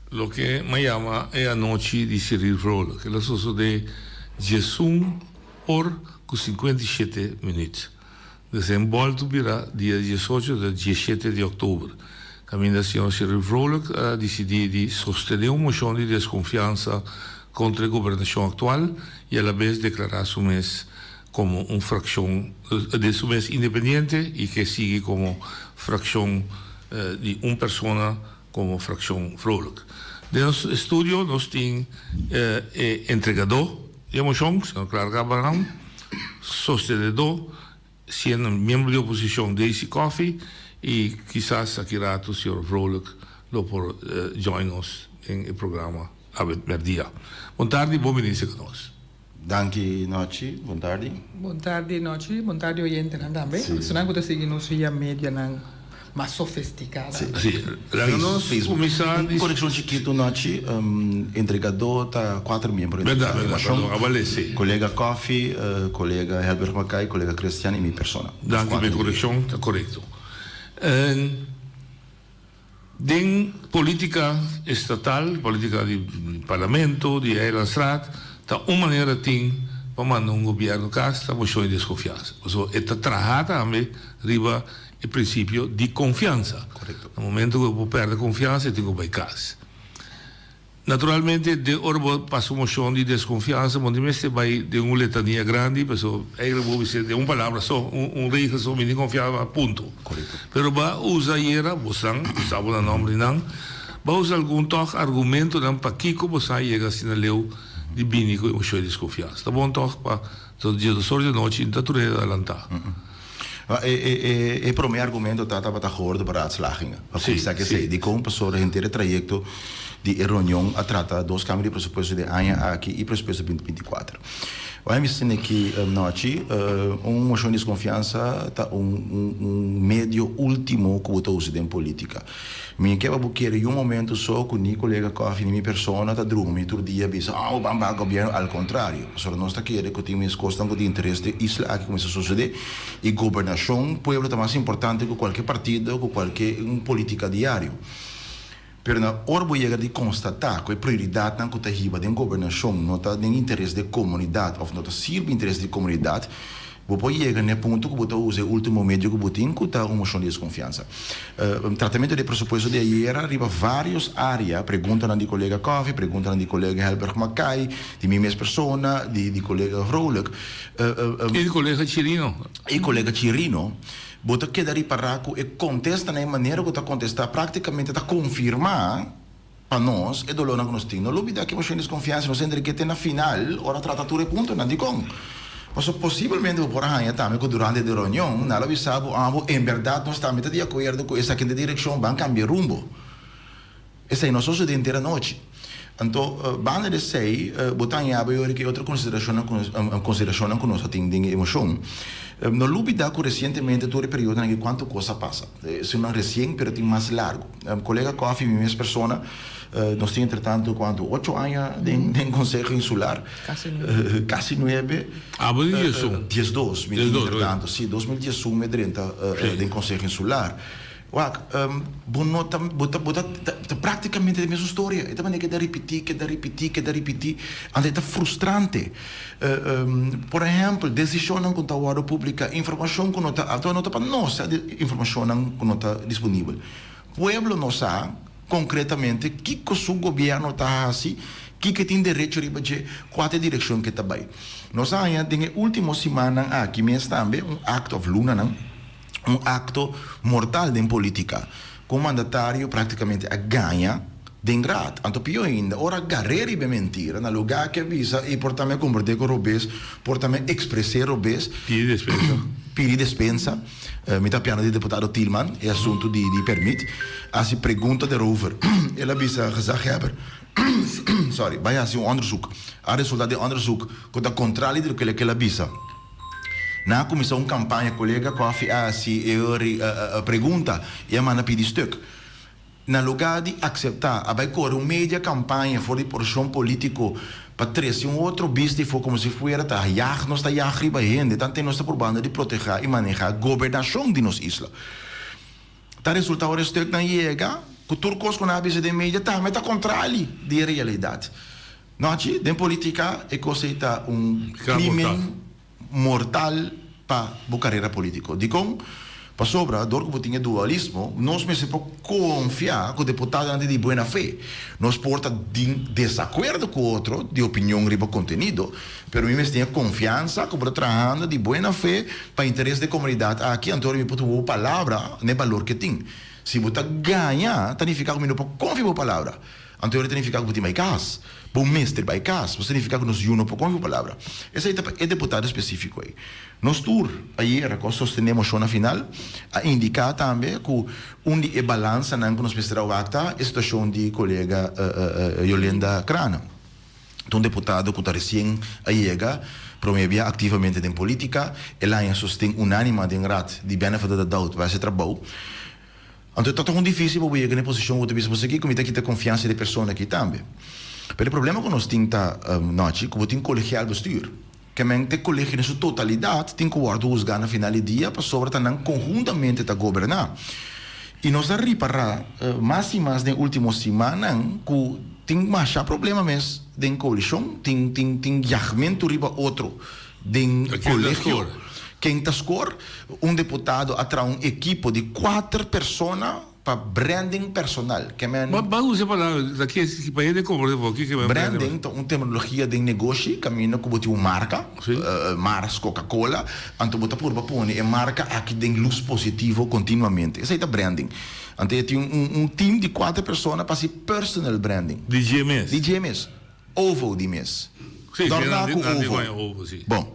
loke m'a yama e anochi di Cyril Vrolijk. El a sosodé diesun or ku 57 minüt. Desen bòltu bira dia diesocho ta diesshete di òktober, kaminda señor Cyril Vrolijk a disidí di sostené un moshon di deskonfiansa kontra e gobernashon aktual i alabes deklará su mes komo un frakshon di su mes independiente i ke sigui komo frakshon di un persona komo frakshon Vrolijk. Den nos estudio nos tin e entregadó di e moshon, señor Clark Abraham, sostenedó siendo miembro di oposishon Daisy Coffie i kisas aki rato señor Vrolijk lo por join nos den e programa awe mèrdia. Bon tardi, bon bini serka nos. Danki Nochi, bon tardi. Bon tardi Nochi, bon tardi oyentenan tambe. Esunnan ku ta sigui nos via medianan mas sofisticá tambe. Sí, laga nos kuminsá Un korekshon chikitu Nochi, entregadó ta kuater miembro Bèrdat, bèrdat, perdon, a bale sí. Kolega Coffie, kolega Helberg Mackay, kolega Christian i mi persona. Danki pa e korekshon, ta korekto. Den politica estatal, politica di parlamento, di eilandsraad, ta un manera tin pa manda un gobierno cas ta mocion di desconfiansa. Pasobra e ta traha tambe riba e principio di confiansa. Na momento cu bo perde confiansa e tin cu bay cas. Naturalmente den ora bo pasa un mocion di desconfiansa bo no mester bay den un letania grandi pasobra eigenlijk bo bisa den un palabra so, un regel so mi tin confiansa punto. Pero bo a usa ayera, bosan, bo sa bo na nomber di nan, bo a usa algun tog argumentonan pakico bosan a yega asina leu di bini cu e mocion di desconfiansa. Ta bon tog pa dje dos or di anochi no ta tur hende alanta. E promé argumento ta tabata gehoorde beraadslagingen. Pa kuminsá ku esei, dikon pasobra henter e trayekto di e reunion a trata dos kambio di presupuesto di e aña aki i presupuesto binti binti kuater. Wai mi sinti ki nochi un moshon di deskonfiansa ta un un medio ultimo ku bo ta usa den politika. Mi ke pa bo kere yu momento so ku ni kolega Coffie ni mi persona ta drumi tur dia bisa oh bo ban baha gobierno al kontrario pasobra nos ta kere ku tin mes kosnan ku di interes di isla aki kuminsa sosode i gobernashon pueblo ta mas importante ku kualke partido ku kualke un politika diario pero na ora bo yega di konstata ku e prioridatnan ku ta hiba den gobernashon no ta den interes di e komunidat of no ta sirbi interes di komunidat Bo por yega n'e punto ku bo ta usa e último medio ku bo tin, ku ta un moshon di deskonfiansa. Tratamentu di e presupuesto di ayera riba vários área, preguntanan di kolega Coffie, preguntanan di kolega Helberg Mackay, di mi mes persona, di di kolega Vrolijk. I di kolega Chirino. I kolega Chirino. Bo ta keda ripará ku e kontestanan, e manera ku ta kontestá práktikamente ta konfirmá. Pa nos, e dolónan ku nos tin. No lubidá ku e moshon di deskonfiansa nos a entreg'é te na final ora trata tur e puntonan. Dikon? Pasobra posiblemente bo por a haña tambe ku durante di reunion nan lo bisa bo, Abo, en bèrdat nos tambe ta di akuerdo ku esaki ta e direkshon, ban kambia e rumbo. Esei no a sosodé henter anochi. Anto, banda di esei, bo ta haña bo yori ku e otro konsiderashonnan ku konsiderashonnan ku nos a tin den e moshon. No lubidá ku resientemente tur e periodonan aki kuantu kos a pasa. Esei no resien pero tin mas largu. Kolega Coffie, mi mes persona. Nos tin entretanto cuanto ocho aña den den Conseho Insular. Casi nuebe. Casi nuebe. Abo di diesun? Diesdos mi tin entretanto, si, 2011 mi a drenta den Conseho Insular. Wak, bo no ta, bo ta, bo ta, ta prácticamente e mesun storia. E ta manera keda ripití, keda ripití, keda ripití, anto e ta frustrante. Por ehèmpel, desishonnan ku ta wòrdu publiká, informashon ku no ta, anto no ta pa nos sa di informashonnan ku no ta disponibel. Pueblo no sa konkretamente kiko su gobièrnu ta hasi, kiko e tin derecho riba dje, kua ta e direkshon ku e ta bai. Nos a haña den e último simannan aki mes tambe un akto òf lunanan, Un acto mortal den politica cu un mandatario practicamente a gaña den raad. Anto pio ainda, ora a gar'é riba e mentira, na lugar cu a bisa ey por ta mi a comprende cu robes, por ta mi a expres'é robes. Pidi despensa. Pidi despensa. Mi ta piano di deputado Thielman e asunto di di permit. Haci pregunta derover. El a bisa gezaghebber, sorry, bay haci un onderzoek. A resulta den onderzoek cu ta contrali di loke el a bisa. Nan a kuminsá un kampaña, kolega Coffey a hasi e ori pregunta i a manda pidi stuk. Na lugá di akseptá, a bai kore un media kampaña for di porshon polítiko pa trese un otro bista i for komo si fuera ta yag nos ta yag riba hende, tanten nos ta purbando di protehá i manehá gobernashon di nos isla. Ta resultá ora e stuknan yega ku tur kos ku nan a bisa den media tambe ta kontrali di e realidat. Nochi, den politica e cos ei ta un crimen mortal pa bo carera politico. Dicon? Pasobra dor cu bo tin e dualismo, nos mester por confia cu deputadonan ta di buena fe. Nos por ta den desacuerdo cu otro di opinion riba contenido, pero mi mester tin e confiansa cu bo ta trahando di buena fe pa interes di e comunidad aki, anto mi por tuma bo palabra na e balor cu e tin. Si bo ta gaña, ta nifica cu mi no por confia bo palabra. Anto ta nifiká ku bo tin bai kas. Bo mester bai kas. Bo ta nifiká ku nos yu no por konfia bo palabra. Esei ta pa e deputado spesífiko ei. Nos tur ayera ku a sostené moshon na final a indiká tambe ku un di e balansanan ku nos mester a wak ta e situashon di kolega Yolenda Krana. Ta un deputado ku ta resien a yega promé bia aktivamente den polítika. El a haña sosten unánima den Raad di Benefit of the Doubt pa hasi trabou. Anto e ta un difícil pa bo yega na e posicion ku bo ta bisa, Pasobra kiko mi ta kita konfiansa di e persona aki tambe. Pero e problema ku nos tin ta, Nochi, ku bo tin kolegial bestuur. Ke men te kolegio den su totalidat tin ku wòrdu husgá na final di dia pasobra ta nan konhuntamente ta goberná. I nos a ripará mas i mas den último simannan ku tin masha problema mes den koalishon, tin tin tin yagmentu riba otro den kolegio. Ken ta skor? Un deputado a traha un ekipo di kuater persona pa branding personal. Ke men. Ba usa e palabra ta ke pa hende komprende bo ke men branding. Branding ta un terminologia den negoshi kaminda ku bo tin un marka, Mars, Coca Cola, anto bo ta purba pone e marka aki den lus positivo kontinuamente. Esei ta branding. Anto e tin un team di kuater persona pa hasi personal branding. Di dje mes. Di dje mes. Ovo di mes. Sí, Dòrná ku ovo. Bon.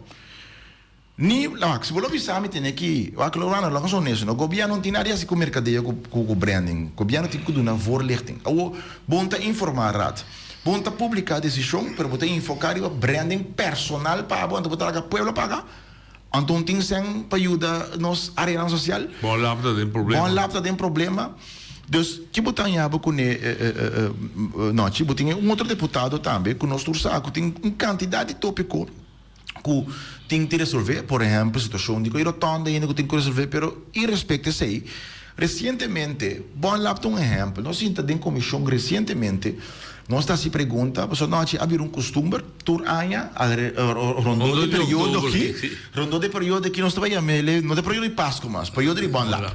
Ni, wak, si bo lo bisa mi tene ki, wak, lo Rana, lo nos honesto, no, gobierno no tin nada di hasi ku merkadeo ku ku branding. Gobierno tin ku duna voorlichting. Awor, bo no ta informá rat. Bo no ta publiká desishon, pero bo ta enfoká riba branding personal pa bo, anto bo ta laga pueblo paga. Anto no tin sèn pa yuda nos areanan sosial. Bon lap ta den problema. Bon lap ta den problema. Dus, ki bo ta haña bo kuné, Nochi? Bo tin e un otro deputado tambe ku nos tur sa ku tin un kantidat di tópiko ku tin di resolvé, por ehèmpel situashon di ku e rotonda ainda ku tin ku resolvé, pero irespekto esei, resientemente, Bon Lab ta un ehèmpel, nos sinta den komishon resientemente, nos ta hasi pregunta, pasobra nochi a bira un kustumber tur aña rondó di periodo aki, rondó di periodo aki nos ta bai yam'e, no ta periodo di Pasku mas, periodo di Bon Lab.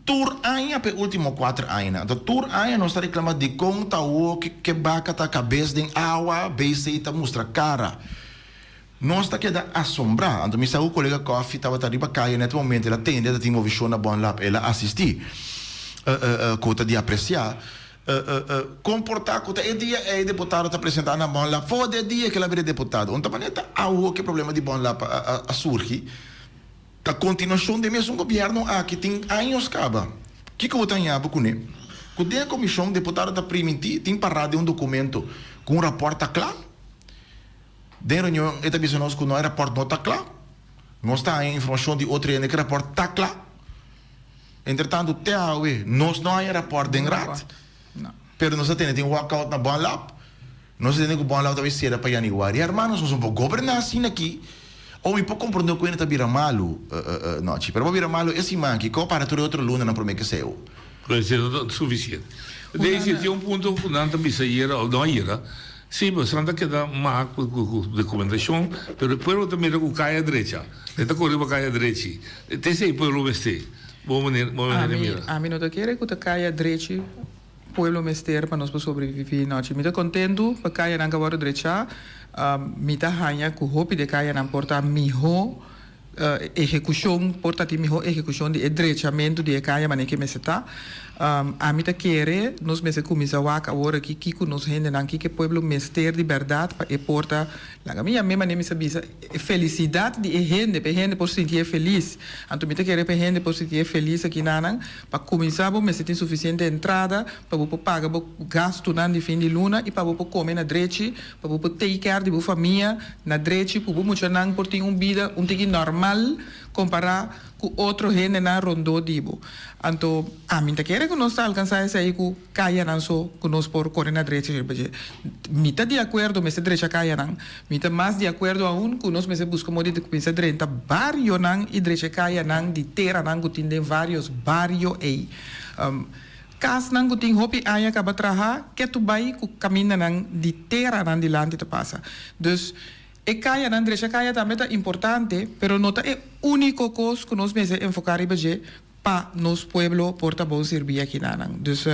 Tur aña pa e ultimo kuater añanan. Anto tur aña nos ta reclama dicon ta awo ke baca ta cabes den awa, BC ta mustra cara. Nos ta keda asombra. Anto mi sa cu colega Coffie tabata riba caya net momento el a tende ta tin movicion na Bon Lab, el a asisti. Cu ta di aprecia. Comporta cu ta e dia ey deputado ta presenta na Bon Lab, for de dia cu el a bira deputado. Un ta manera ta awo ke problema di Bon Lab a surgi. Ta kontinuashon di e mesun gobièrnu aki tin años kaba. Kiko bo ta haña bo kuné? Ku den e komishon deputado ta primintí tin pará den un dokumento ku un rapòrt ta kla. Den reunion e ta bisa nos ku no e rapòrt no ta kla. Nos ta haña informashon di otro hende ku e rapòrt ta kla. Entretantu te awe nos no haña rapòrt den Raad. Pero nos a tende tin walkout na Bon Lap. Nos a tende ku Bon Lap ta bai sera pa yanüari. Hermanos, nos no por goberná asina aki. O mi por komprondé ku hende ta bira malu nochi, pero bo bira malu e siman aki, ko para tur e otro lunanan promé ke seu? Pero esei no ta sufisiente. Daisy, tin un punto ku nan ta bisa ayera, o no ayera, si, boso ta keda mak ku dokumentashon, pero e pueblo ta mira ku kaya drecha, e ta kore pa kaya drechi. Ta esei pueblo mester, bo manera bo manera di mira. Ami no ta kere ku ta kaya drechi pueblo mester pa nos por sobrevivi nochi. Mi ta kontentu pa kayanan ku a wòrdu drechá. Mi ta haña ku hopi di e kayanan por ta mihó ehekushon, por ta tin mihó ehekushon di e drechamentu di e kaya manera ke mester ta. Ami ta kere nos mester kuminsá wak awor aki kiko nos hendenan, kiko e pueblo mester di bèrdat pa e por ta Laga mi yam'é manera mi sa bisa, e felisidat di e hende, pa e hende por sintié felis. Anto mi ta kere pa e hende por sintié felis aki nanan. Pa kuminsá bo mester tin sufisiente entrada pa bo por paga bo gastunan di fin di luna i pa bo por kome na drechi, pa bo por take care di bo famia na drechi, ku bo muchanan por tin un bida un tiki normal kompará ku otro hendenan rondó di bo. Anto ami ta kere ku nos ta alkansá esei ku. Kayanan so ku nos por kore na drecha riba dje. Mi ta di akuerdo mester drecha kayanan. Mi ta mas di akuerdo aun ku nos mester buska modo di kuminsa drenta barionan i drecha e kayanan di teranan ku tin den varios bario ei. Kasnan ku tin hopi aña kaba traha ketu bai ku kamindanan di teranan dilanti ta pasa. Dus e kayanan drecha kaya tambe ta importante pero no ta e uniko kos ku nos mester enfoká riba dje pa nos pueblo por ta bon sirbi aki nanan. Dus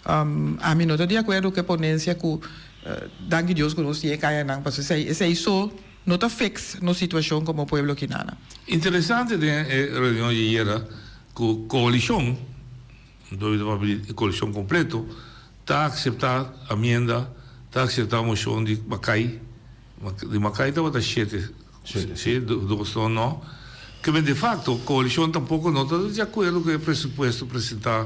ami no ta di akuerdo ku e ponensia ku danki Dios ku nos tin e kayanan pasobra esei esei so no ta fix nos situashon komo pueblo aki nanan. Interesante den e reunion di ayera ku koalishon, mi ta papia di koalishon kompleto, ta akseptá amienda, ta akseptá moshon di Makai, di Makai tabata shete Si, dos no no. Ke men de facto coalicion tampoco no ta di acuerdo cu e presupuesto presenta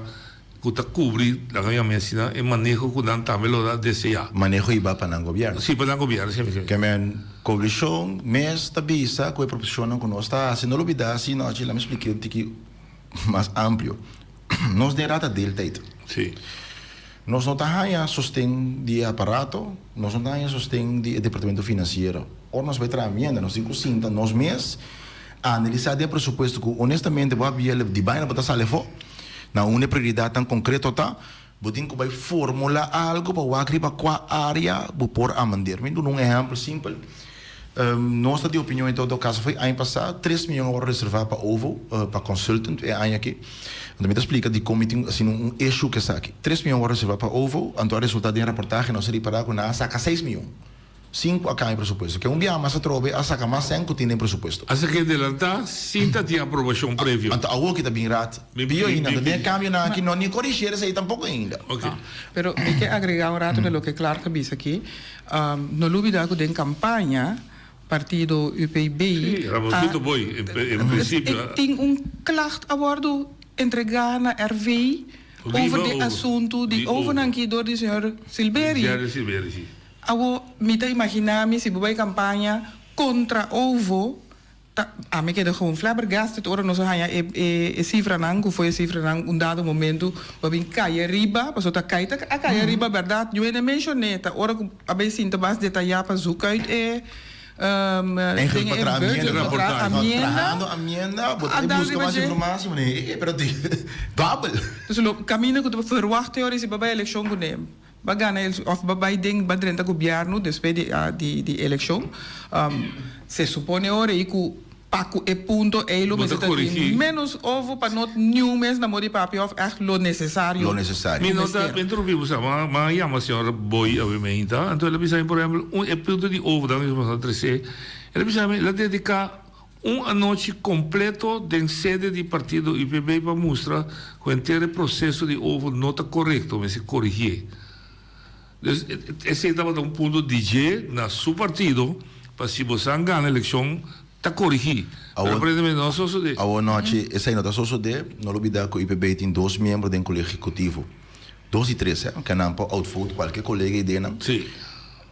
cu ta cubri, laga mi yama asina, e maneho cu nan tambe lo a desea. Maneho iba pa nan gobierno. Si, pa nan gobierno, si, si. Ke men coalicion mes ta bisa cu e proposicionnan cu nos ta haci, no lo bida si no, laga mi splica un tiki mas amplio. Nos den rata deeltijd. Si. Nos no ta haña sosten di e aparato, nos no ta haña sosten di e departamento financiero. Ora nos bai traha mienda, nos tin cu sinta nos mes analisá den e presupuesto cu honestamente bo a biel di baina bo ta sali afó, na unda e prioridadnan concreto ta, bo tin cu bai formula algo pa wak riba cua area bo por amandeer. Mi duna un ehempel simpel. Nos ta di opinion en todo caso fo'i aña pasá tres miyon a wòrdu reservá pa OVO, pa consultant e aña aki. Anto mi ta splika dikon mi tin asina un issue ku esaki. Tres miyon a wòrdu reservá pa OVO, anto a resultá den raportahe nos a ripará ku nan a saka seis miyon. Sin ku a kambia presupuesto. Ke un biaha mas atrobe a saka mas sèn ku tin den presupuesto. A saka e delantá sin ta tin aprobashon previo. Anto awoki ta bin rat pio ainda. Anto den e kambionan aki no ni korigier esei tampoko ainda. Pero mi ke agregá un rato na loke Clark a bisa aki. No lubida ku den kampaña partido UPB Sí, Ramoncito Boy, en principio. E tin un klacht a wòrdu entregá na RV over di asuntu di overnan ki dor di señor Silberie. Jerry Silberie, sí. Awor mi ta imaginá mi si bo bai kampaña kontra ovo Ta, ami keda gewoon flabbergasted ora nos a haña e e cifranan, cu foi e cifranan un dado momento bo a bin cay ariba, pasobra ta cay ta a cay ariba berdad, yo hende mencion'é, ta ora cu a bay sinta mas detaya pa zoek uit e Eigenlijk den pa e traha budget amienda, pa traha amienda, trahando amienda, bo ta a dal busca riba mas dje. informatie, mane, e pero di dobel. Dus lo caminda cu ta verwacht teori si bo bay eleccion cune. Ba gana el of ba bai den ba drenta gobierno despues di di di eleccion se supone ora ei cu pa cu e punto ei lo Bo ta mester ta tin corigi. menos ovo pa no niun mes na modi papia of echt lo necesario Lo necesario. Mi no ta mester. interrumpí bo sa, ma ma yama señor Boy awe meinta, anto el a bisa mi por ehempel un e punto di ovo dan nos a trece, el a bisa mi el a dedica Un anochi completo den sede di partido UPB pa mustra cu henter e proceso di ovo no ta corecto, mester corigié. Dus esey tabata un punto di dje na su partido pa si bosan gana eleccion ta corigi. Pero aparentemente no a sosode. Awor nochi esey no ta sosode, no lo bida cu UPB tin dos miembro den colegio ejecutivo. Dos di tres, eh, ke nan por outvote cualke colega y denan. Sí.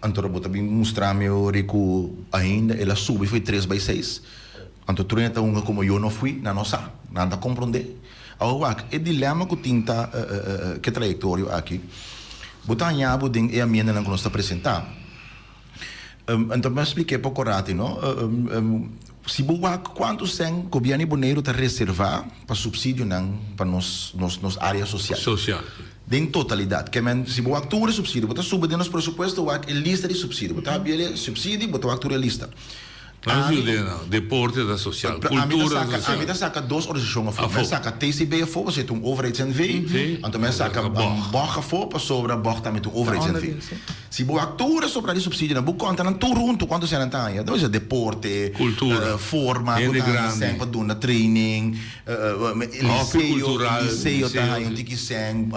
Anto bo ta bin mustra mi ora cu ainda el a subi foi tres bay seis. Anto tur hende ta hunga como yo no fui, nan no sa, nan ta comprende. Awor wak, e dilema cu tin ta ke trayectorio aki. Bo ta haña bo den e amiendanan ku nos ta presentá. Anto mi a splik'é poko rati no. Si bo wak kuantu sèn gobièrnu di Boneiru ta reservá pa supsidionan pa nos nos nos área sosial. Sosial. Den totalidat. Ke men si bo wak tur e supsidio, bo ta subi den nos presupuesto wak e lista di supsidio. Bo ta habia e supsidio, bo ta wak tur e lista. Nos yuda nan. Deporte ta sosial, kultura ta sosial. Ami ta saka dos organisashon afó. Mi a saka TCB afó pasobra e ta un overheids-NV. Anto mi a saka bog afó pasobra bog tambe ta un overheids-NV. Si bo wak tur e sobra di supsidionan, bo konta nan tur huntu kuantu sèn nan ta haña. Dor bisa deporte, forma ku ta haña sèn pa duna training, liceo, liceo ta haña un tiki sèn,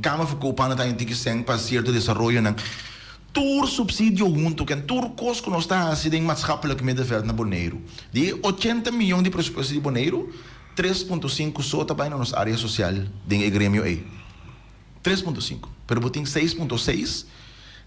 Kamer van Koophandel ta haña un tiki sèn pa sierto desaroyonan. Tur supsidio huntu ken tur kos ku nos ta hasi den maatschappelijk middenveld na Boneiru. Di e ochenta miyon di presupuesto di Boneiru, tres punto sinku so ta bai na nos área sosial den e gremio ei. 3.5, pero bo tin 6.6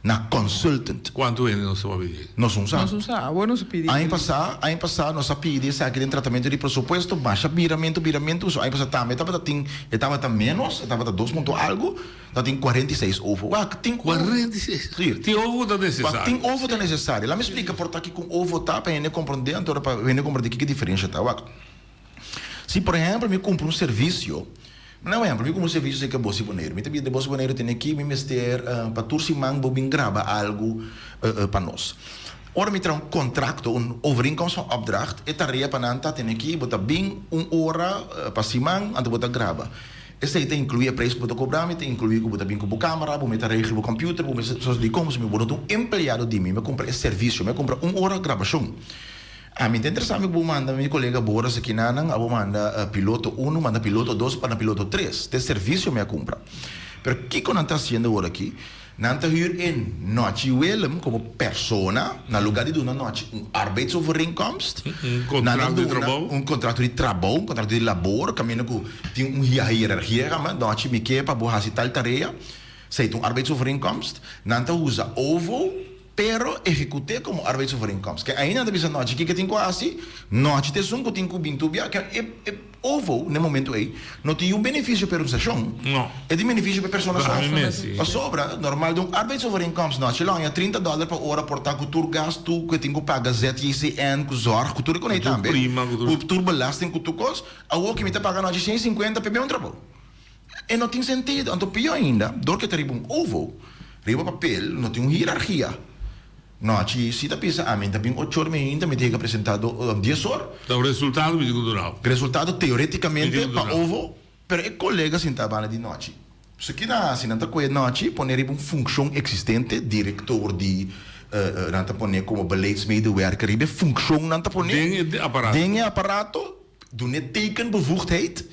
na consultant. Cuanto hende nos a pidi? Nos un sa. Nos un sa. Awor nos a pidi. Aña pasá, aña pasá nos a pidi esaki den tratamento di presupuesto, masha biramento, biramento, so aña pasá tambe tabata tin, e tabata menos, e tabata dos punto algo, tabatin 46 ovo. Wak, tin. 46? Si. Tin ovo ta necesario. Wak, tin ovo ta necesario. Lami splika por ta kiko un ovo ta pa hende komprondé, anto pa hende komprondé kiko e diferensha ta. Wak. Si por ehempel mi kumpra un servisio, na un ehempel mi kumpra un servisio serka Bos di Boneiru, mi ta bira di Bos di Boneiru tene aki mi mester pa tur siman bo bin graba algu pa nos. Ora mi traha un kontrakto, un overeenkomst van opdracht, e tarea pa nan ta tene aki bo ta bin un ora pa siman anto bo ta graba. Esei ta inkluí e preis ku bo ta kobra mi, ta inkluí ku bo ta bin ku bo kamera, bo mester regla bo computer, bo mester sos di kon, pasobra mi bo no ta un empleado di mi, mi a kumpra e servisio, mi a kumpra un ora grabashon. Ami ta interesá mi ku bo manda mi kolega Boris aki nanan, abo manda piloto unu, manda piloto dos, manda piloto tres. Ta e servisio mi a kumpra. Pero kiko nan ta hasiendo awor aki? Nan ta hür e Nochi Willem komo persona, na lugá di duna Nochi un arbeidsovereenkomst, Un nan ta kontrato di duna trabou. un kontrato di trabou, un kontrato di labor, kaminda ku tin un hierargia kamba, Nochi mi ke pa bo hasi tal tarea, esei ta un arbeidsovereenkomst. Nan ta usa OVO. Pero ehekut'é komo arbeidsovereenkomst. Ke ainda nan ta bisa nochi kiko tin ku hasi, nochi ta esun ku tin ku bin tur bia. Ke e e OVO na e momento ei no tin un benefisio pa e organisashon, No. e tin benefisio pa e persona Pa so. mi mes, si. Pasobra normal den un arbeidsovereenkomst nochi lo haña 30 dòler pa ora por ta ku tur gastu ku e tin ku paga ZJCN, ku zorg, ku tur e konei Ku tur tambe, prima, ku tur. ku tur belasting, ku tur kos. Awor ki mi ta paga nochi 150 pa e un trabou. E no tin sentido. Anto pió ainda, dor ke ta riba un ovo, riba papel, no tin un hierargia. Nochi si ta bisa ami ta bin ocho or mi ainda mi ta yega presenta do dies or. Ta un resultado mi tin ku duna. Resultado teoreticamente pa ovo, pero e colega sinta banda di nochi. So ki nan hasi? Nan ta kohe nochi pone riba un funccion existente, director di nan ta pone como beleidsmedewerker riba e funccion nan ta pone. Den e aparato. Den e aparato. Dun'é tekenbevoegdheid,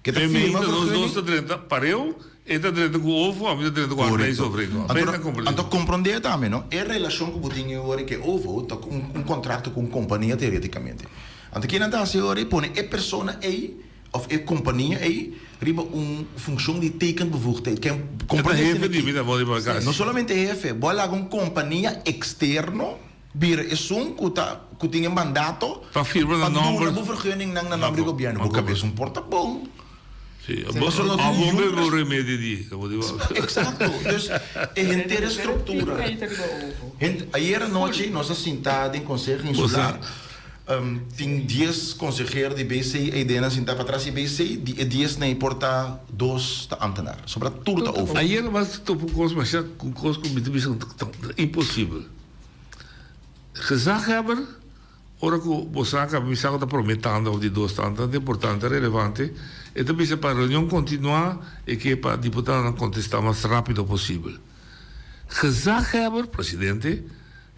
ke ta E firma meita nos vergunning. dos ta drenta pareu, e ta drenta ku ovo, ami ta drenta ku Korekto. arbeidsovereenkomst. Anto, Beta komprendé. anto komprondé tambe, no? E relashon ku bo tin awor ku e ovo ta un, un kontrakto ku un kompania teoretikamente. Anto ke nan ta hasi awor ei? Pone e persona ei òf e kompania ei riba un funkshon di tekenbevoegdheid. Ke E ta komprondé hefe esei di aki? mi ta bo riba kas. No solamente hefe, bo a laga un kompania eksterno Bira esun ku ta ku tin e mandato Pa firma na pa duna nomber. bo vergunningnan na nomber di gobièrnu. Bo kabes un por ta bon. Sí, Bo bo no tin bo niun bebe res- remedi di bo di bo. Eksakto. Dus e henter e struktura. Hent ayer anochi nos a sinta den Konseho Insular. Tin dies konsehero di BC eidenan sinta patras di BC. Di e dies nei por ta dos ta amtenar. Sobra tur ta over. Ayer mas topa un kos masha un kos ku mi ta bisa ta imposibel. Gezaghebber, ora ku bo sa kaba mi sa ku ta promé tanda òf di dos tanda, tantu importante, relevante, e ta bisa pa reunion kontinuá e ke pa diputadonan kontestá mas rápido posibel. Gezaghebber, presidente,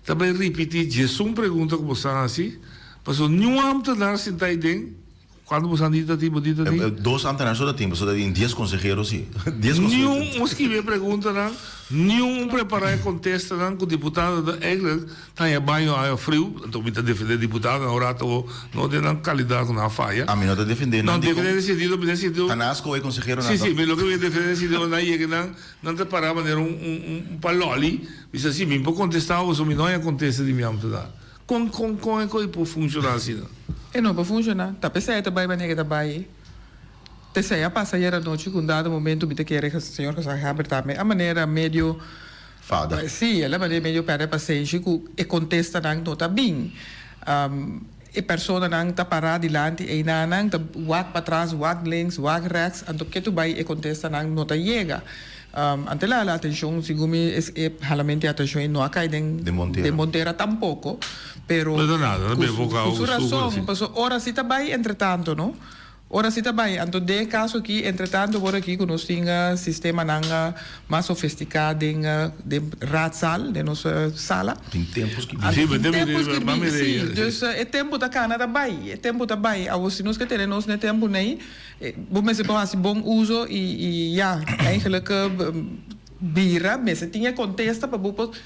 ta bai ripití djesun pregunta ku bo sa hasi, pasobra niun ámtenar sintá ei den. Cuanto bo san di ta tin bo di ta tin? Dos ambtenaar so ta tin, pasobra ta tin dies consehero si. Dies consehero. Niun un skibi e preguntanan, niun un prepara e contestanan cu diputado ta eigenlijk ta haña baño aña friu, anto mi ta defende diputadonan un rato awo, no den nan calidad cu nan a faya. Ami no ta defende nan No, dicon. defende den sentido, den sentido. Ta nan a scoge conseheronan Si, toch? si, mi loke mi ta defende den sentido nan yega nan, nan ta para manera un un un paloli, bisa si mi por contesta bo, so mi no haña contesta di mi ambtenaar. Kon kon kon e koe por funshoná asina? E no por funshoná. Ta p'esei e ta bai manera e ta bai. T'esei a pasa ayer anochi ku un dado momento mi ta kere señor Gezaghebber tambe a manera medio Fada. Sí, el a manera medio pèrdè pasenshi ku e kontestanan no ta bin. E personanan ta pará dilanti einanan ta wak patras, wak links, wak rèks, anto ketu bai e kontestanan no ta yega. Ante la hala atenshon, segun mi es e halament di atenshon ei no a kai den den Montera tampoko, pero No ta nada, ta ku bebe su boka ku su su rason, pasobra ora si ta bai entretanto no. Ora si ta bai, anto den e kaso aki, entretanto wor aki ku nos tin sistemanan mas sofestiká den den raadzaal, den nos sala. Tin tempu skibí. Anto tin tempu skirbí, sí. Dus e tempu ta kana ta bai, e tempu ta bai. Awor si nos ke tene nos n'e tempu nei, bo mester por hasi bon uso i i ya, eigenlijk bira mester tin e kontesta pa bo por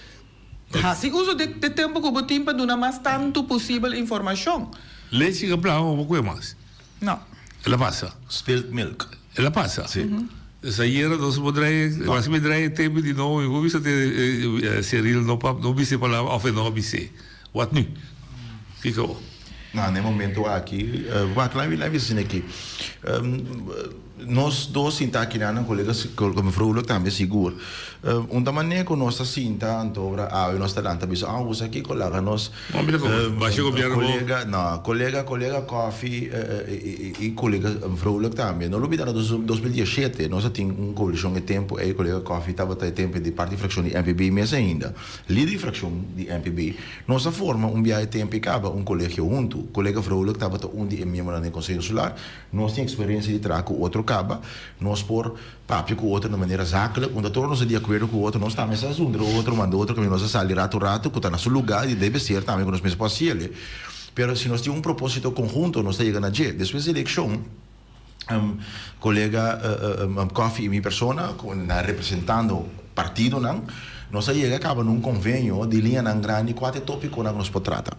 hasi uso di e tempu ku bo tin pa duna mas tantu posibel informashon. Lechi ke plama bo kue mas. No. El a pasa. Spilt milk. El a pasa. Sí. Dus ayera nos por draai, was mi draai e tempo di no, mi por bisa te Cyril no pa no bisa e palabra of e no a bis'é. Wat nu? Kiko? No, na e momento aki, wak laat mi laat mi bisa asina aki. Nos dos sinta aki nan, kolega Vrolijk tambe sigur. Un ta manera ku nos ta sinta anto ora awe nos ta lanta bisa, ah usa kiko laga nos kolega, no, kolega, kolega Coffie i kolega Vrolijk tambe. No lubida na 2017 nos a tin un koalishon e tempu ei kolega Coffie tabata e tempu di parti frakshon di NPB mes ainda, lider di frakshon di NPB. Nos a forma un biaha e tempu ei kaba un kolegio huntu. Kolega Vrolijk tabata un di e miembronan den Konseho Insular. Nos tin eksperensia di traha ku otro kaba, nos por papia ku otro na manera zakelijk, unda tur nos ta di akuerdo ku otro, nos tambe sa zundra otro, manda otro kaminda nos a sali ratu ratu ku ta na su lugá i debe ser tambe ku nos mes por hasiel. Pero si nos tin un propósito konhunto nos ta yega na dje. Despues di elekshon, kolega Coffie i mi persona ku na representando partidonan, nos a yega kaba na un konvenio di liñanan grandi kua ta e tópikonan ku nos por trata.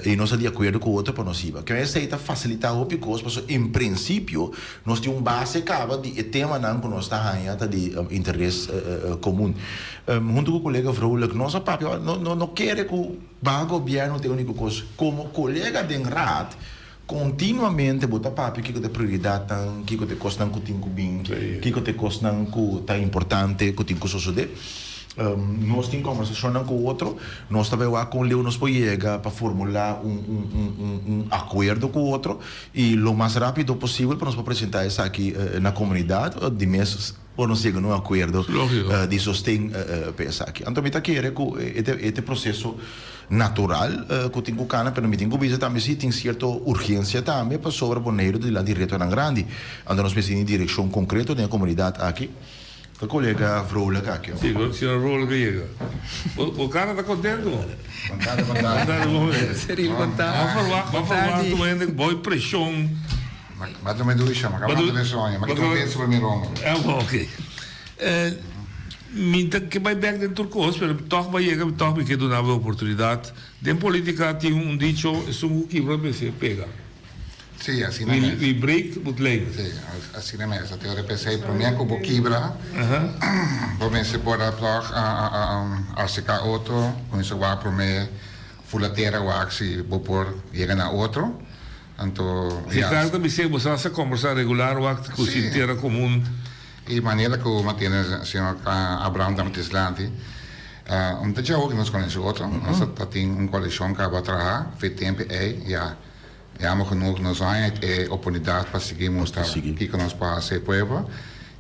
I nos ta di akuerdo ku otro pa nos hiba. Kende esei ta fasilitá hopi kos pasobra en prinsipio nos tin un base kaba di e temanan ku nos ta haña ta di interes komun. Huntu ku kolega Vrolijk nos a papia, no no kere ku baha gobièrnu ta e úniko kos. Komo kolega den raad kontinuamente bo ta papia kiko ta e prioridatnan, kiko ta e kosnan ku tin ku bin, kiko ta e kosnan ku ta importante ku tin ku sosodé. Nos tin kòmbersashonnan ku otro, nos ta bai wak kon leu nos por yega pa formulá un un un un un akuerdo ku otro i lo mas rápido posibel pa nos por presentá esaki na komunidat di mes por nos yega na un akuerdo di sosten pa esaki. Anto mi ta kere ku e ta e ta e proseso natural ku tin ku kana pero mi tin ku bisa tambe si tin sierto urgensia tambe pasobra Boneiru ta dilanti retonan grandi anto nos mester tin direkshon konkreto den e komunidat aki. Ta kolega Vrolijk aki. Si, señor Vrolijk a yega. Bo, bo cara ta contento? Contento, contento. Cyril, contento. Bo verwacht, bo verwacht un hende boy presion. Ma tu me ducha, ma caba de sonho, ma ki un peso pa mi rongo. Ah, bo, ok. Eh, mi ta ke bai bek den tur cos, pero toch bo a yega, toch mi ke duna bo e oportunidad. Den politica tin un dicho, esun cu kibra mester pega. Sí, asina mes. Wie breekt moet lijden. Sí, asina mes. Anto ora p'esei promé ku bo kibra, bo mester por a tòg aserká otro, kuminsá wak promé fula tera wak si bo por yega na otro. Anto, Si ya. klaro ta bis'é bo sa sa kòmbersá regular wak ku sin tera komun. E manera ku mantene señor Abraham ta mete dilanti, un ta djawo ku nos konosé otro. Nos ta tin un koalishon kaba traha fe tempu ei, ya. Jammer genoeg nos haña e oportunidat pa sigui mustra kiko nos por hasi e pueblo.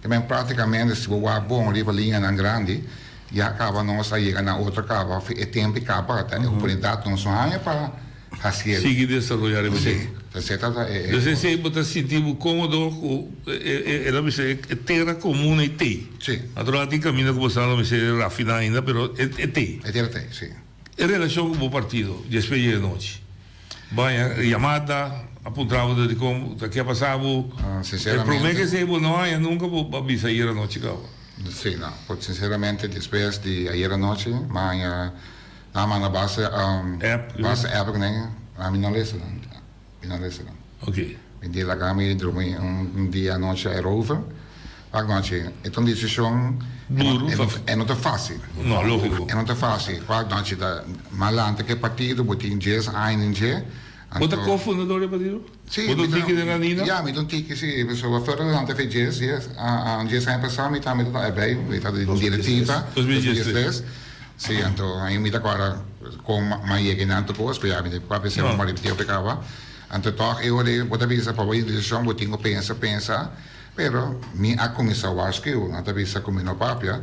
I men práktikamente si bo wak bon riba liñanan grandi ya kaba nos a yega na otro kaba òf e tempu i kaba ta e oportunidat nos no haña pa hasiel. Sigui desaroyá riba esei. Si, esei ta e. Dus esei bo ta sinti bo kómodo ku e lo bisa e tera komun ei tei. Si. Natural tin kaminda ku bo sa lo mester rafiná ainda pero e tei. E tera tei, si. E relashon ku bo partido despues di e nochi. Baña yamada a puntra bo dikon ta ke a pasa bo. Sinceramente. E prome ke esei bo no haña nunka bo a bisa ayer anochi kaba. Si no, por sinceramente despues di ayer anochi mi a haña nan a manda base App. Base app kuné ami no lesa nan mi no lesa nan. Ok. Mi di laga mi drumi un dia anochi erover. Wak nochi, e ta un desishon Duru. E no ta fásil. No, lógiko. E no ta fásil. Wak nochi ta malanta ku e partido, bo tin djes aña den dje. Bo ta co-fundador di e partido? Sí. Bo ta un tiki den Anina? Ya, mi ta un tiki, sí. Pasobra fuera di Santa Fe djes, dies, djes aña pasá mi tambe ta erbij, mi ta di directiva. 2013. Sí, anto ahí mi ta kòrda kon m'a yega einan tur kos, pero ya mi ta papia semper m'a ripití hopi kaba. Anto tòg e ora ei bo ta bisa pa bo desishon bo tin ku pensa, pensa, pero mi a kuminsá warskiu, nan ta bisa ku mi no papia.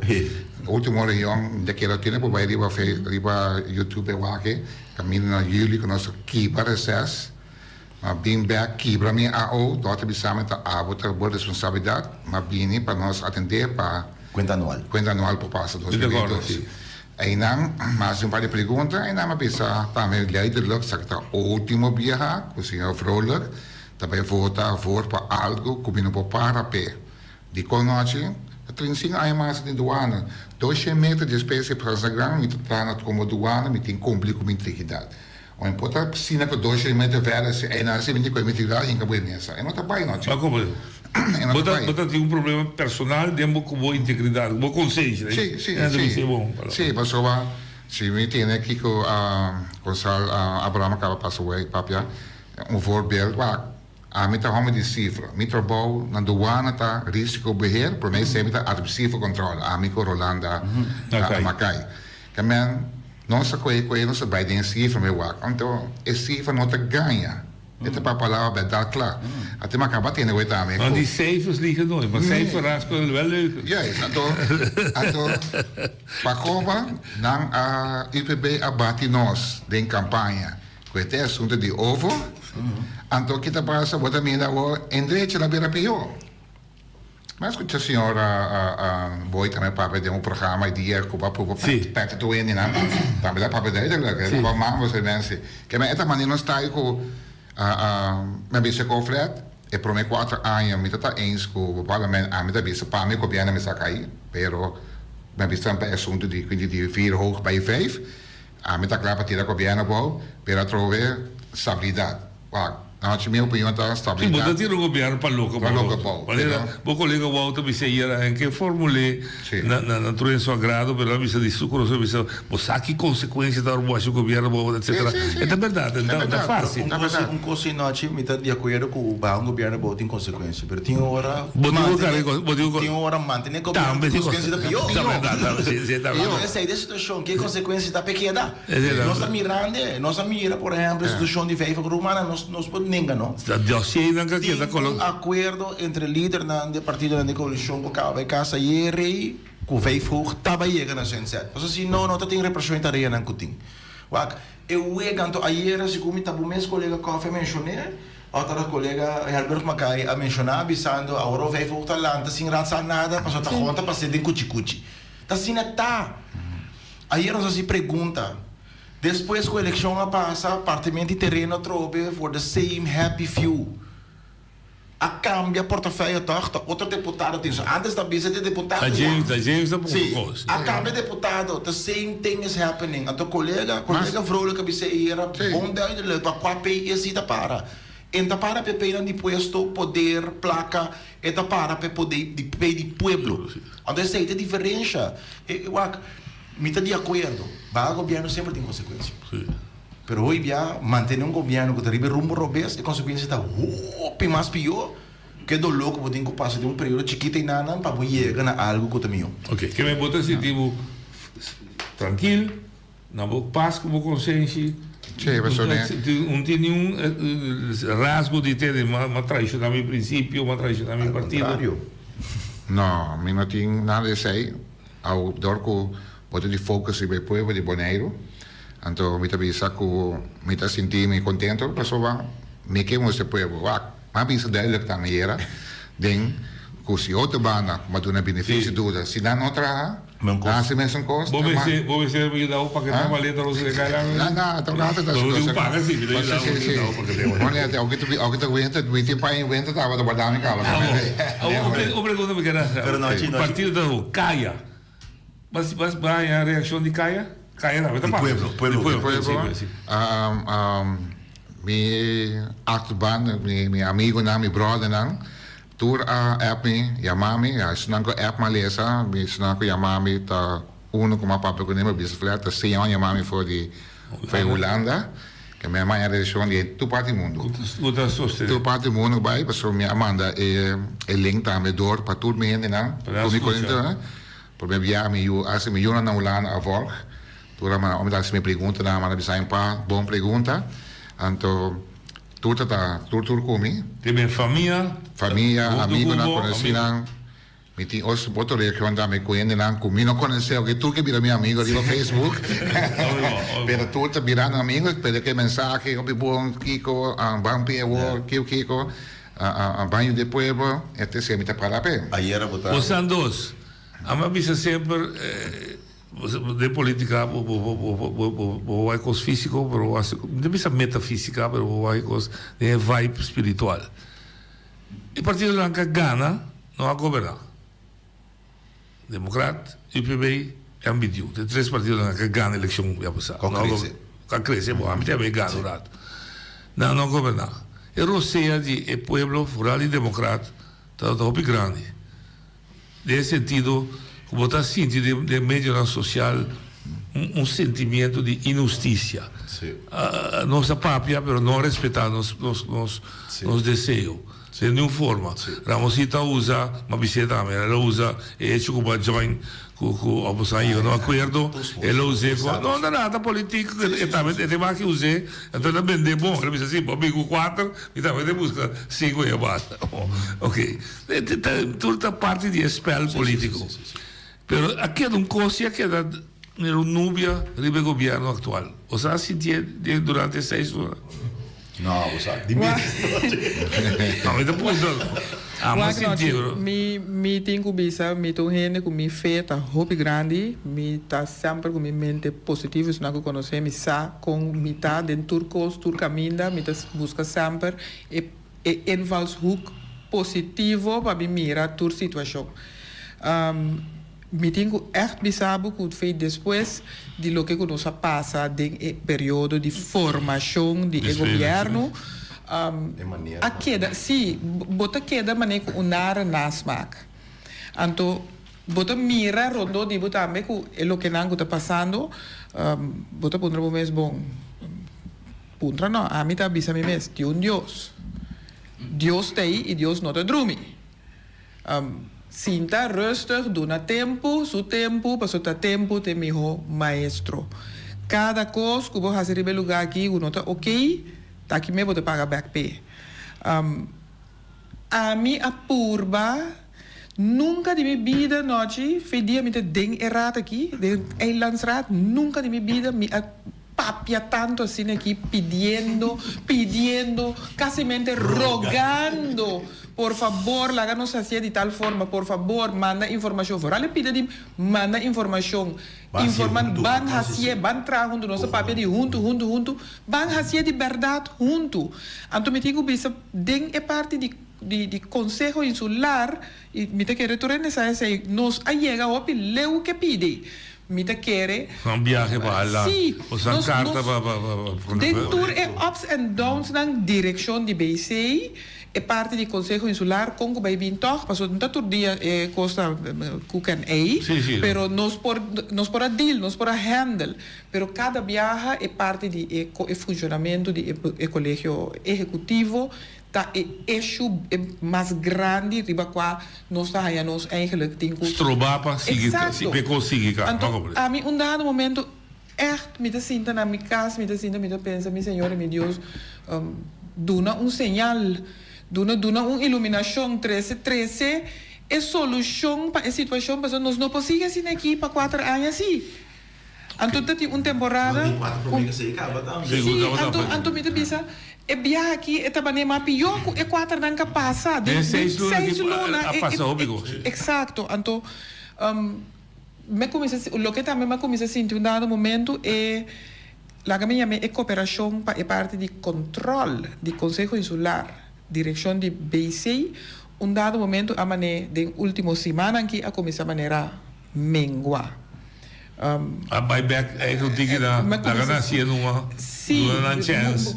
Ultimo reunion mi ta keda tene por bai riba riba youtube e wak e. Kaminda na juli ku nos a kibra reses, m'a bin bèk kibra mi AO, dòkter bisa mi ta abo ta bo responsabilidat, m'a bini pa nos atendé pa Kuenta anual. Kuenta anual por pasa 2022. Einan m'a hasi un par di pregunta, einan m'a bisa tambe duidelijk sa ku ta ultimo biaha ku señor Vrolijk ta bai vota voor pa algu ku mi no por para p'e. Dikon nochi? Ta 35 aña mas den duana. 200 meter despues di Plaza Gran mi ta traha na komo duana, mi tin kumpli ku mi integridat. O mi por ta asina ku 200 meter verder si einan si mi tin ku mi integridat hinka bo e mesa. E no ta bai nochi. Ba komo? E no Bo ta ta bai. bo ta tin un problema personal den bo ku bo integridat, ku bo konsensia. Si, si, E ta si. bisa bon palabra. Si, pasobra si mi tene kiko Gonzal Abraham a kaba pasa wei papia un voorbeeld, wak. Ami ta hòmber di sifra. Mi trabou na douane ta risicobeheer, promé esei mi ta administratieve controle, ami ku Rolanda Makai. Ke men, nos a kohe kohe nos a bai den e sifra mi wak, anto e sifra no ta gaña, e ta pa palabra bèrdat kla. Ate mi a kaba tende wet ami Want ku. die cijfers liegen nooit, maar cijferraas kunnen wel leugen. Juist, anto, anto pa koba nan a UPB a bati nos den kampaña. Ku e te asuntu di ovo, anto ki ta pasa? Bo ta mira awor en drecha la bira pió. Mi a skucha señor Boy tambe papia den un programa e dia ku bo a pruba pète tur hendenan, tambe ta papia duidelijk, e ta mama su mensen. Ke men e ta manera nos ta ku mi a bisa ku Fred e prome kuater aña mi ta ta eens ku bo parlament, ami ta bisa pa mi gobièrnu mi sa kai, pero mi a bisa tambe e asuntu di di vier hoog bij vijf. Ami ta kla pa tira gobièrnu abou, pero atrobe stabilidat. Wak, anochi mi opinion ta Si, bo stabilidat. ta tira un gobièrnu pa loke Pa loke abou, Manera pero. bo kolega Wouter bisa ayer, a ke formul'é na na na tur en su agrado, pero a bisa di su kurason, a bisa, bo sa ki konsekuensia ta ora bo hasi un gobièrnu abou, etsetera. Si, si, si. E ta bèrdat, E e ta bèrdat, fásil. ta Un kos, bèrdat. un kos anochi mi ta di akuerdo ku baha un gobièrnu abou tin konsekuensia, pero tin ora Bo tin ku mantene, karga, bo tin ku. tin ora mantene gobièrnu Tambe tin tin konsekuensia ta pió. Ta bèrdat, ta, si, si, ta bèrdat. Anto esei ta e situashon, ke konsekuensia ta p'e keda? Es verdad. Nos ta mirando, nos a mira por ehemplo e situacion di vijf Romana, nos nos por nenga no. Ta dossiernan ka keda Tin colo. un acuerdo entre lidernan di partidonan di coalicion cu caba bay casa ayeri cu vijf hoog ta bay yega na sunset. Pasobra si no, no ta tin represion e tareanan cu tin. Wak, e wega anto ayera segun mi ta bo mes colega Coffie a mencione, otro colega Helberg Mackay a menciona bisando awor vijf hoog ta lanta sin raad nada pasobra ta gewoon ta pase den cuchi cuchi. Ta asina ta. Ayer nos hasi pregunta, despues ku elekshon a pasa, partimento di tereno atrobe for the same happy few. A kambia portafèyo tòg, ta otro deputado tin. So antes ta bisa di deputado Ta James, ta James ta poko Sí, kos. a kambia deputado, the same thing is happening. Anto kolega, kolega Vrolijk a bisa ayera bon duidelijk pa kua pei e si ta para. En ta para p'e peinan di puesto, poder, plaka, e ta para p'e poder di pei di pueblo. Anto esei ta e diferensha. E wak, mi ta di akuerdo, baha gobièrnu semper tin konsekuensia. Pero hoy bia mantené un gobièrnu ku ta riba e rumbo robes, e konsekuensia ta hopi mas pió ku e doló ku bo tin ku pasa den un periodo chikito einanan pa bo yega na algu ku ta mihó. Oke, ke men bo ta sinti bo trankil? Na bo pas ku bo konsenshi. Sí, pasobra ne. Un tin niun rasgo di tene, m'a traishoná mi prinsipio, m'a traishoná mi partido. Al kontrario. No, mi no tin nada di esei. Awo dor ku bo ta di focus riba e pueblo di Boneiru, anto mi ta bisa ku mi ta sinti mi kontento pasobra mi ke mustra e pueblo, wak, m'a bisa duidelijk tambe ayera den ku si otro banda ku m'a duna benefisio duda, si nan no traha, Men kos. Hasi mesun kos. Bo mester, bo mester yuda bo paketá maleta nos den kai laga. Na, na, ta rato ta. Bo tin paga si, mi ta yuda bo, yuda bo paketá maleta. Bueno, te oki ta oki ta winter, mi tin pa in winter tabata guarda mi kaba. Un pregunta mi kere hasi. Pero no, chi, no. Partido ta ho, Kaya. Bas bas ba haña reakshon di Kaya? Kaya tambe ta Di papia. pueblo, pueblo. Di pueblo, Di si, pueblo. si. Mi achterban, mi mi amigonan, mi brothernan. Tur a app mi, yama mi, ya esnan ku app mi a lesa, mi esnan ku yama mi ta uno ku mi a papia kuné, mi a bisa flat, ta señor yama mi for di for di Hulanda. Ke mi a maya reakshon di tur parti mundu. Ku ta sostené. Tur parti mundu bai pasobra mi a manda e e link tambe dor pa tur mi hendenan ku mi kono. Prome bia mi yu hasi mi yunan na Hulanda a volg. Tur a manda mi ta hasi mi preguntanan a manda bisa un par bon pregunta. Anto tur ta ta tur tur ku mi. Te ben famia. Famia, amigunan, konosínan. Mi tin os otro region tambe cu hendenan cu mi no conoce oke tur ke bira mi amigo riba Facebook pero tur ta birando amigo pero ke mensahe hopi bon kico ban p'e awor kico kico ban yuda e pueblo etc mi ta para p'e. Ayera bo ta. Bosan dos, ami a bisa semper den politica bo bo wak cos fisico pero bo wak mi ta bisa metafisica pero bo wak cos den e vibe spiritual. E partidonan ka gana no a goberná. Demokrat, UPB, MBDU. E tres partidonan ka gana elekshon ya pasá. Ka krese. Ka krese, bo ami tambe gana un rato. Nan no a goberná. E rosea di e pueblo, foral di demokrat, tabata hopi grandi. Den e sentido ku bo ta sinti den den medionan sosial un un sentimiento di inhustisia. Nos a papia pero no a respetá nos nos nos nos deseo den niun forma. Ramosito a usa, m'a bis'é tambe, el a usa e hecho ku bo a join ku ku oposnan yega na un akuerdo, el a us'é ku no no nada politik, e tambe e tin mas ke us'é, anto el a bend'é bon, el a bisa si bo a bin ku kuater, mi tambe ta buska sinku e banda. Oke. Tur ta parti di e spel politico. Pero a keda un cos y a keda mira un nubia riba e gobierno actual. Bo sa sintié durante e seis luna? No, bo sa di mes. No, mi ta puntra no. Amo a sintié, bro. Mi, mi tin cu bisa, mi ta un hende cu mi fe ta hopi grandi. Mi ta semper cu mi mente positivo. Esnan cu conoce mi sa con mi ta den tur cos, tur caminda. Mi ta busca semper e E invalshoek positivo pa mi mira tur situashon. Mi tin ku ègt bisa bo ku fei despues di loke ku nos a pasa den e periodo di formashon di e gobièrnu, a keda, sí, bo ta keda manera ku un nare nasmaak. Anto bo ta mira rondó di bo tambe ku e lokenan ku ta pasando, bo ta puntra bo mes, bon, Puntra no, ami ta bisa mi mes, tin un Dios. Dios ta ei i Dios no ta drumi. Sinta rustig, duna tempu su tempu, pasobra ta tempu ta e miho maestro. Kada kos ku bo hasi riba e lugá aki ku no ta okey, ta aki mes bo ta paga bèk p'e. Ami a purba nunka di mi bida nochi, fe dia mi ta den e raad aki, den eilandsraad, nunka di mi bida mi a papia tanto asina aki pidiendo, pidiendo, casimente rogando, por fabor laga nos hacié di tal forma, por fabor manda informacion, vooral e pida di manda informacion, informa, ban hacié, ban traha hunto, nos ta papia di hunto, hunto, hunto, ban hacié di berdad hunto. Anto mi tin cu bisa den e parti di di di Conseho Insular, y mi ta kere tur hende sa esey, nos a yega hopi leu ke pidi. Mi ta kere. Un biahe pa hala. Sí. Osea Nos, karta nos, pa, pa, pa, pa. Den tur e ups and downs nan direkshon di BC, e parti di Konseho Insular kon ku bai bin tòg, pasobra no ta tur dia e kos ta koek en ei, Sí, sí. pero nos por, nos por a deal, nos por a handle. Pero kada biaha e parti di e e funshonamentu di e e kolegio ehekutivo Ta e issue e mas grandi riba kua nos ta haña nos eigenlijk tin ku. Strobá pa sigui Exacto. pa e kos sigui ka. Anto No comprende. ami un dado momento ègt mi ta sinta na mi kas mi ta sinta mi ta pensa mi Señor y mi Dios duna un señal duna duna un iluminashon trese trese e solushon pa e situashon pasobra nos no por sigui asina aki pa kuater aña asi. Anto ta tin un temporada ku Sí, anto anto mi ta bisa e biaha aki e tabane mas pió ku e kuaternan ku a pasa den Den seis luna seis ki luna a e pasa hopi e kos. eksakto anto mi a kuminsá loke tambe mi a kuminsá sinti un dado momento e laga mi yam'é e koperashon pa e parti di kòntròl di Konseho Insular direkshon di BC un dado momento a man'é den último simannan aki a kuminsá manera mengua. A bai bek eigen tiki na laga nan hacié numa duna nan chens.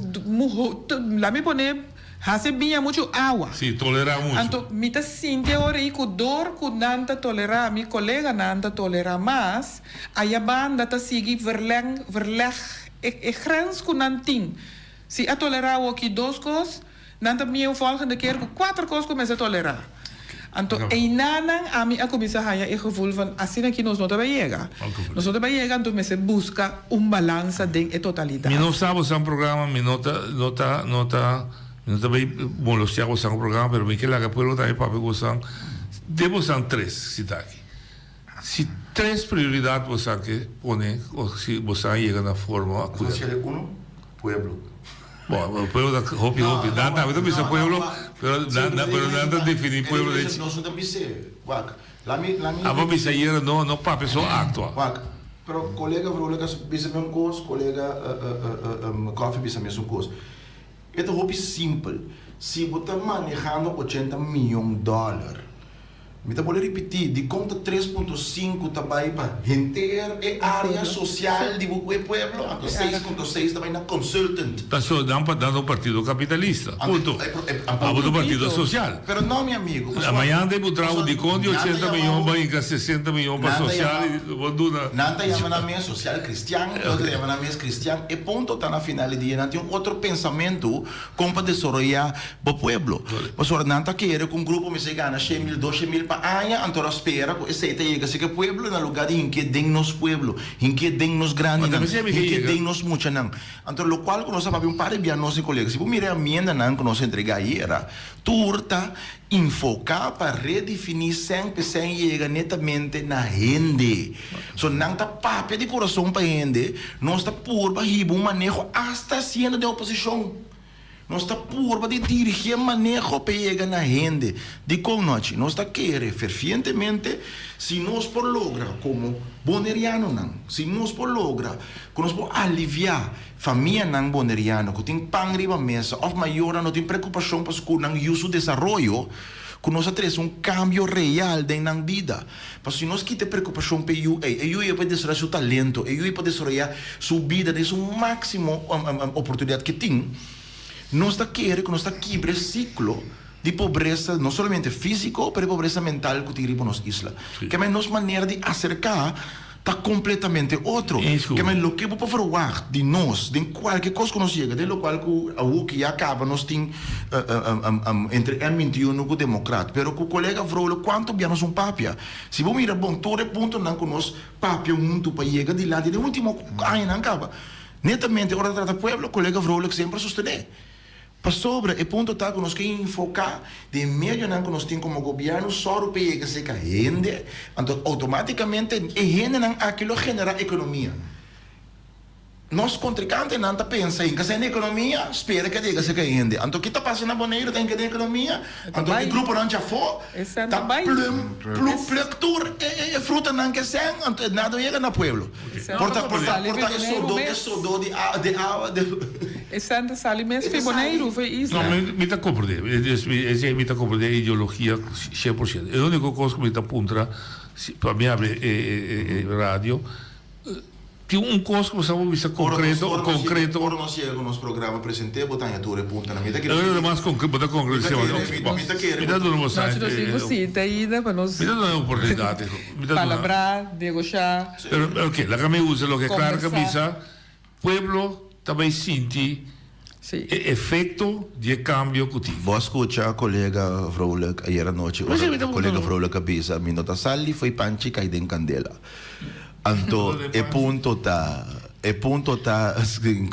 La mi pone haci biña mucho awa. Si, tolera mucho. Anto mi ta sinti awor ei cu dor cu nan ta tolera, mi coleganan ta tolera mas, aya banda ta sigui verleng, verleg. e grens ku nan tin. Si a tolerá awoki dos kos, nan ta mieu volgende keer ku kuater kos ku mester tolerá. Anto einanan ami a kuminsá haña e gevoel van asina aki nos no ta bai yega. Nos no ta bai yega anto mester buska un balansa den e totalidat. Mi no sa bosan programa, mi no ta no ta no ta mi no ta bai molestia bosan ku programa, pero mi ke laga pueblo tambe papia ku bosan den bosan tres si ta aki. Si tres prioridat bosan ke pone o si bosan yega na forma Bosan skere uno, pueblo. Bo, pueblo ta hopi hopi. Nan tambe ta bisa pueblo, pero nan pero nan ta defini pueblo den. Nos no ta bis'é. Wak, lami lami. Abo bisa ayera no no papia so actua. Wak, pero colega Vrolijk a bisa mesun cos, colega Coffie bisa mesun cos. E ta hopi simpel. Si bo ta manehando ochenta miyon dollar. Mi ta bolbe ripití, dikon ta tres punto sinku ta bai pa henter e área sosial di bo e pueblo, anto seis punto seis ta bai na consultant. Paso nan pa nan ta un partido kapitalista, punto. Abo ta un partido sosial. Pero no mi amigo, pasobra. Mañana ta e puntra bo dikon di ochenta miyon bai hinka sesenta miyon pa sosial i bo duna. Nan ta yama nan mes sosial kristian, otro ta yama nan mes kristian. E punto ta na final di dia nan tin un otro pensamentu Kon pa desaroyá bo pueblo. Pasobra nan ta kere ku un grupo mester gana shen mil, doshen mil pa aña, anto nan spera ku esei ta yega seka e pueblo na lugá di hink'é den nos pueblo, hink'é den nos grandinan, hink'é den nos muchanan. Anto lokual ku nos a papia un par di bia nos e kolega, si bo mira e amiendanan ku nos a entregá ayera, tur ta enfoká pa redefiní sèn pa sèn yega netamente na hende. So nan ta papia di kurason pa hende, nos ta purba hiba un maneho asta siendo den oposishon. Nos ta purba di dirigí e maneho pa e yega na hende. Dikon nochi? Nos ta kere fervientemente si nos por logra komo bonerianonan, si nos por logra ku nos por aliviá Famianan boneriano ku tin pan riba mesa òf mayornan no tin preokupashon pa ku nan yu su desaroyo, ku nos a trese un kambio real den nan bida. Pasobra si nos kita e preokupashon pa e yu ei, e yu ei a por desaroyá su talento, e yu ei por desaroyá su bida den su máksimo oportunidat ku e tin, nos ta kere ku nos ta kibra e siklo di pobresa no solamente físiko pero e pobresa mental ku tin riba nos isla. Keme nos manera di aserká ta kompletamente otro. Keme loke bo por verwagt di nos den kualke kos ku nos yega, den lokual ku awor ku ya kaba nos tin entre M bintiuno ku demokrat. Pero ku kolega Vrolijk kuantu bia nos un papia. Si bo mira bon tur e puntonan ku nos papia huntu pa yega dilanti den ultimo añanan kaba, netamente ora ta trata pueblo kolega Vrolijk semper a sostené. Pasobra e punto ta ku nos ke enfoká den medionan ku nos tin komo gobièrnu sòru pa yega serka hende, anto outomátikamente e hendenan aki lo generá ekonomia. Nos kontrikantenan ta pensa hinka sende ekonomia, spera ke yega serka hende. Anto ki ta pasa na Boneiru ta hinka den ekonomia, anto e gruponan djafó ta plum pluk pluk tur e frutanan ke sèn, anto nada no yega na pueblo. Por ta por ta por ta e sodó e sodó di di awa de. E sèn ta sali mes fi Boneiru of e isla. No, mi mi ta komprendé. Esei mi ta komprendé e ideologia 100%. E úniko kos ku mi ta puntra si pa mi habri e e e radio, tin un kos ku bo sa por bisa konkreto, konkreto. Ora nos yega ku nos programa present'é bo ta haña tur e puntonan. Mi ta kere. E mas konkre bo ta konkretisá mas. Mi ta kere. Mi ta duna bo sa. Nos tin ku sinta ainda pa nos. Mi ta duna e oportunidat. Mi ta duna. Palabrá, negoshá. Pero ok, laga mi usa loke Clara ka bisa, pueblo ta bay sinti e efecto di e cambio cu tin. Bo a scucha colega Vrolijk ayer anochi ora colega Vrolijk a bisa mi no ta sali fo'i panchi cay den candela. Anto e punto ta e punto ta Esey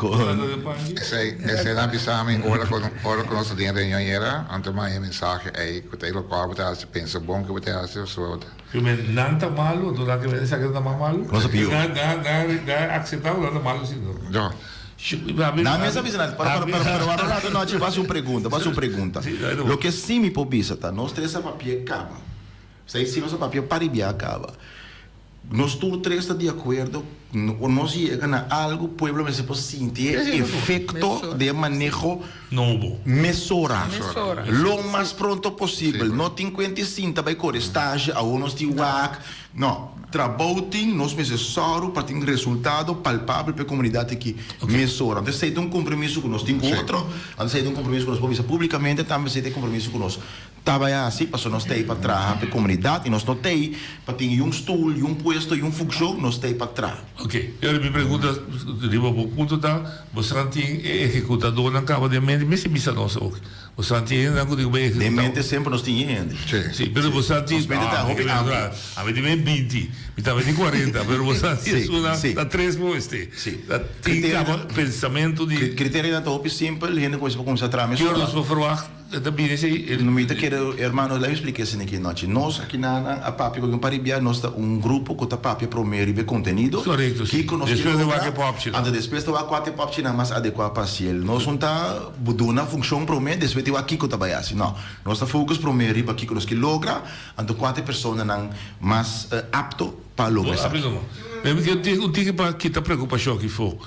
esey nan bisa mi ora cu ora cu nos ta den reunion ayera anto mi a haña mensahe ey cu ta e locual bo ta haci pensa bon cu bo ta haci pasobra bo ta Primer, nan ta malu, anto nan ke bini esaki nan ta mas malu. Nos a pió. Nan, nan, nan, nan akseptá ku nan ta malu si no. No. Nan mes a bisa nan, pero, pero, pero, pero wak un rato nochi, bo hasi un pregunta, bo hasi un pregunta. Loke sí mi por bisa ta, nos tres a papia kaba. Esei sí nos a papia paribia kaba. Nos tur tres ta di akuerdo, nos yega na algu, pueblo mester por sinti e efekto di e maneho Nobo. Mesora. Lo mas pronto posibel. No tin kuenta i sinta bai kore stage, awor nos tin wak. No, trabou tin, nos mester sòru pa tin resultado palpabel pa e komunidat aki mesora. Anto esei ta un kompromiso ku nos tin ku otro, anto esei ta un kompromiso ku nos por bisa públikamente, tambe esei ta e kompromiso ku nos. ta bai hasi, pasobra nos ta ei pa traha pa e komunidat i nos no ta ei pa tin yun stul, yun puesto, yun funkshon, nos ta ei pa traha. Ok, e ora mi pregunta riba bo punto ta, bosonan tin e ehekutadornan kaba den mente? Mester bisa nos ook. Bosonan tin hendenan ku tin ku bai ehekutá? Den mente semper nos tin hende. Si, pero bosonan tin, Nos mente ta hopi amplio. Ami tin men binti, mi tambe tin kuarenta, pero bosonan tin esunnan ta tres bo mester. Ta tin kaba pensamentu di. Kriterionan ta hopi simpel, hende ku mester por kuminsá traha mesora. Ki ora nos por ferwagt e ta bini esei? Mi ta kere, hermano, laga mi splika esei aki anochi. Nos aki nan a papia ku algun par di bia, nos ta un grupo ku ta papia promé riba e kontenido. Korekto, si. Kiko nos ke Despues ta logra, wak e popchinan. anto despues ta wak kua ta e popchinan mas adekuá pa hasi el. Nos no ta duna funkshon promé, despues ta wak kiko ta bai hasi. No, nos ta focus promé riba kiko nos ke logra, anto kua ta e personanan mas apto pa logra esaki. Mi ke un tiki pa kita preokupashon aki fo.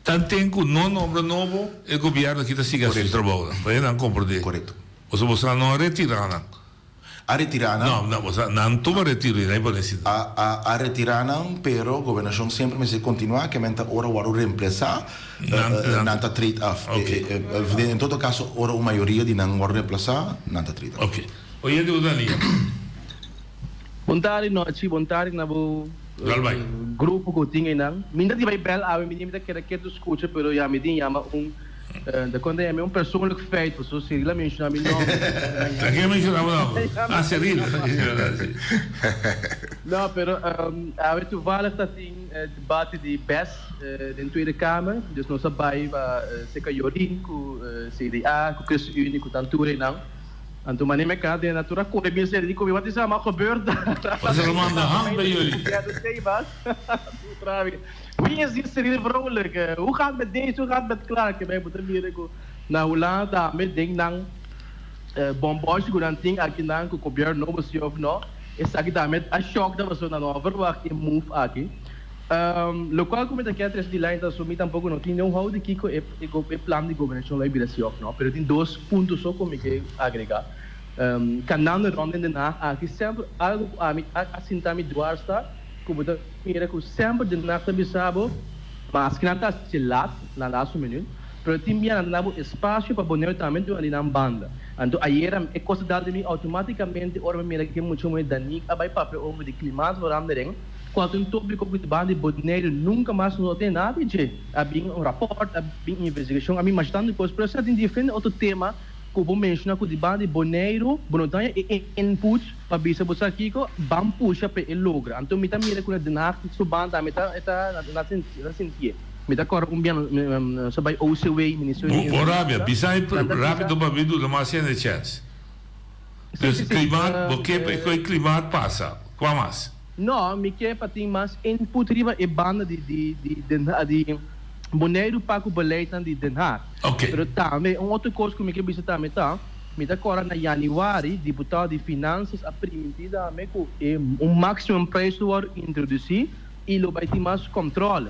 Tanten ku no nombra nobo, e gobièrnu aki ta sigui hasi su trabounan, pa nan komprondé. Korekto. Pasobra boso no a retirá nan. A retirá nan? No, no, boso nan tuma retiro i nan pone sinta. A a a retirá nan, pero gobernashon semper mester kontinuá, ke men ta ora wòrdu reemplesá, nan ta treed af. Oke. En todo kaso, ora un mayoria di nan wòrdu reemplesá, nan ta treed af. Oke. Oyente ku ta lia. Bon tardi nochi, bon tardi na bo grupo ku tin einan. Mi no ta bai bel awe, mi ta keda ketu skucha, pero ya mi tin yama un, ta konta yama un persoonlijk feit, pasobra Cyril a menshona mi nomber. Ta ken a menshona bo nomber? Ah, Cyril. No, pero awe toevallig ta tin debate di bes den Tweede Kamer, dus nos a bai pa seka Jorien ku CDA, ku ChristenUnie, ku tan tur einan. Anto mane me ka den natura kore bin seri di komi wat is allemaal gebeurd daar. Wat is er allemaal aan de hand bij jullie? Wie is die Cyril Vrolijk? Hoe gaat het met deze, hoe gaat het met Clark? Wij moeten mira ku na Hulanda tambe den nan bonbons ku nan tin aki nan ku gobierno nobo si of no. Esaki tambe a shock ta pasobra nan no a verwacht e move aki. Locual cu mi ta kier trece dilanti ta so mi tampoco no tin know how di kico e e plan di gobernacion lo a bira si of no, pero tin dos punto so cu mi ke agrega. Canando rond den Den Haag aki semper algo cu ami a sinta mi dwars ta cu bo ta mira cu semper Den Haag ta bisa bo maske nan ta haci laat na laatste minuut pero tin bia nan ta da bo espacio pa bo neu tambe duna di nan banda. Anto ayera e cos a dal den mi automaticamente ora mi mira ke mucha muhe Danique a bay papia over di klimaatverandering. Cual ta un topico cu ta banda di Boneiru nunca mas no tin nada di dje. A bin un rapport, a bin investigacion, a bin masha tanto cos, pero esaki tin diferente otro tema cu bo menciona cu di banda di Boneiru bo no ta haña e input pa bisa bo sa kico, ban pusha pa e logra. Anto mi ta mira cu na Den Haag su banda tambe ta e ta na sintié. Mi ta corda un bia nos a bay OCW, Ministerio di Bo rabia, Enseñansa, bisa nan ta bisa. rapido pa mi duna mas hende chens. Sí, Dus sí, sí. klimaat, bo ke pa e klimaat pasa, cua mas? No, mi ke pa tin mas input riba e banda di di di Den di Boneiru pa ku beleidnan di Den Haag. Pero tambe un otro kos ku mi ke bisa tambe ta, mi ta kòrda na yanüari diputado di Finansas a primintí tambe ku e un maximum prijs lo wòrdu introdusí i lo bai tin mas kòntròle.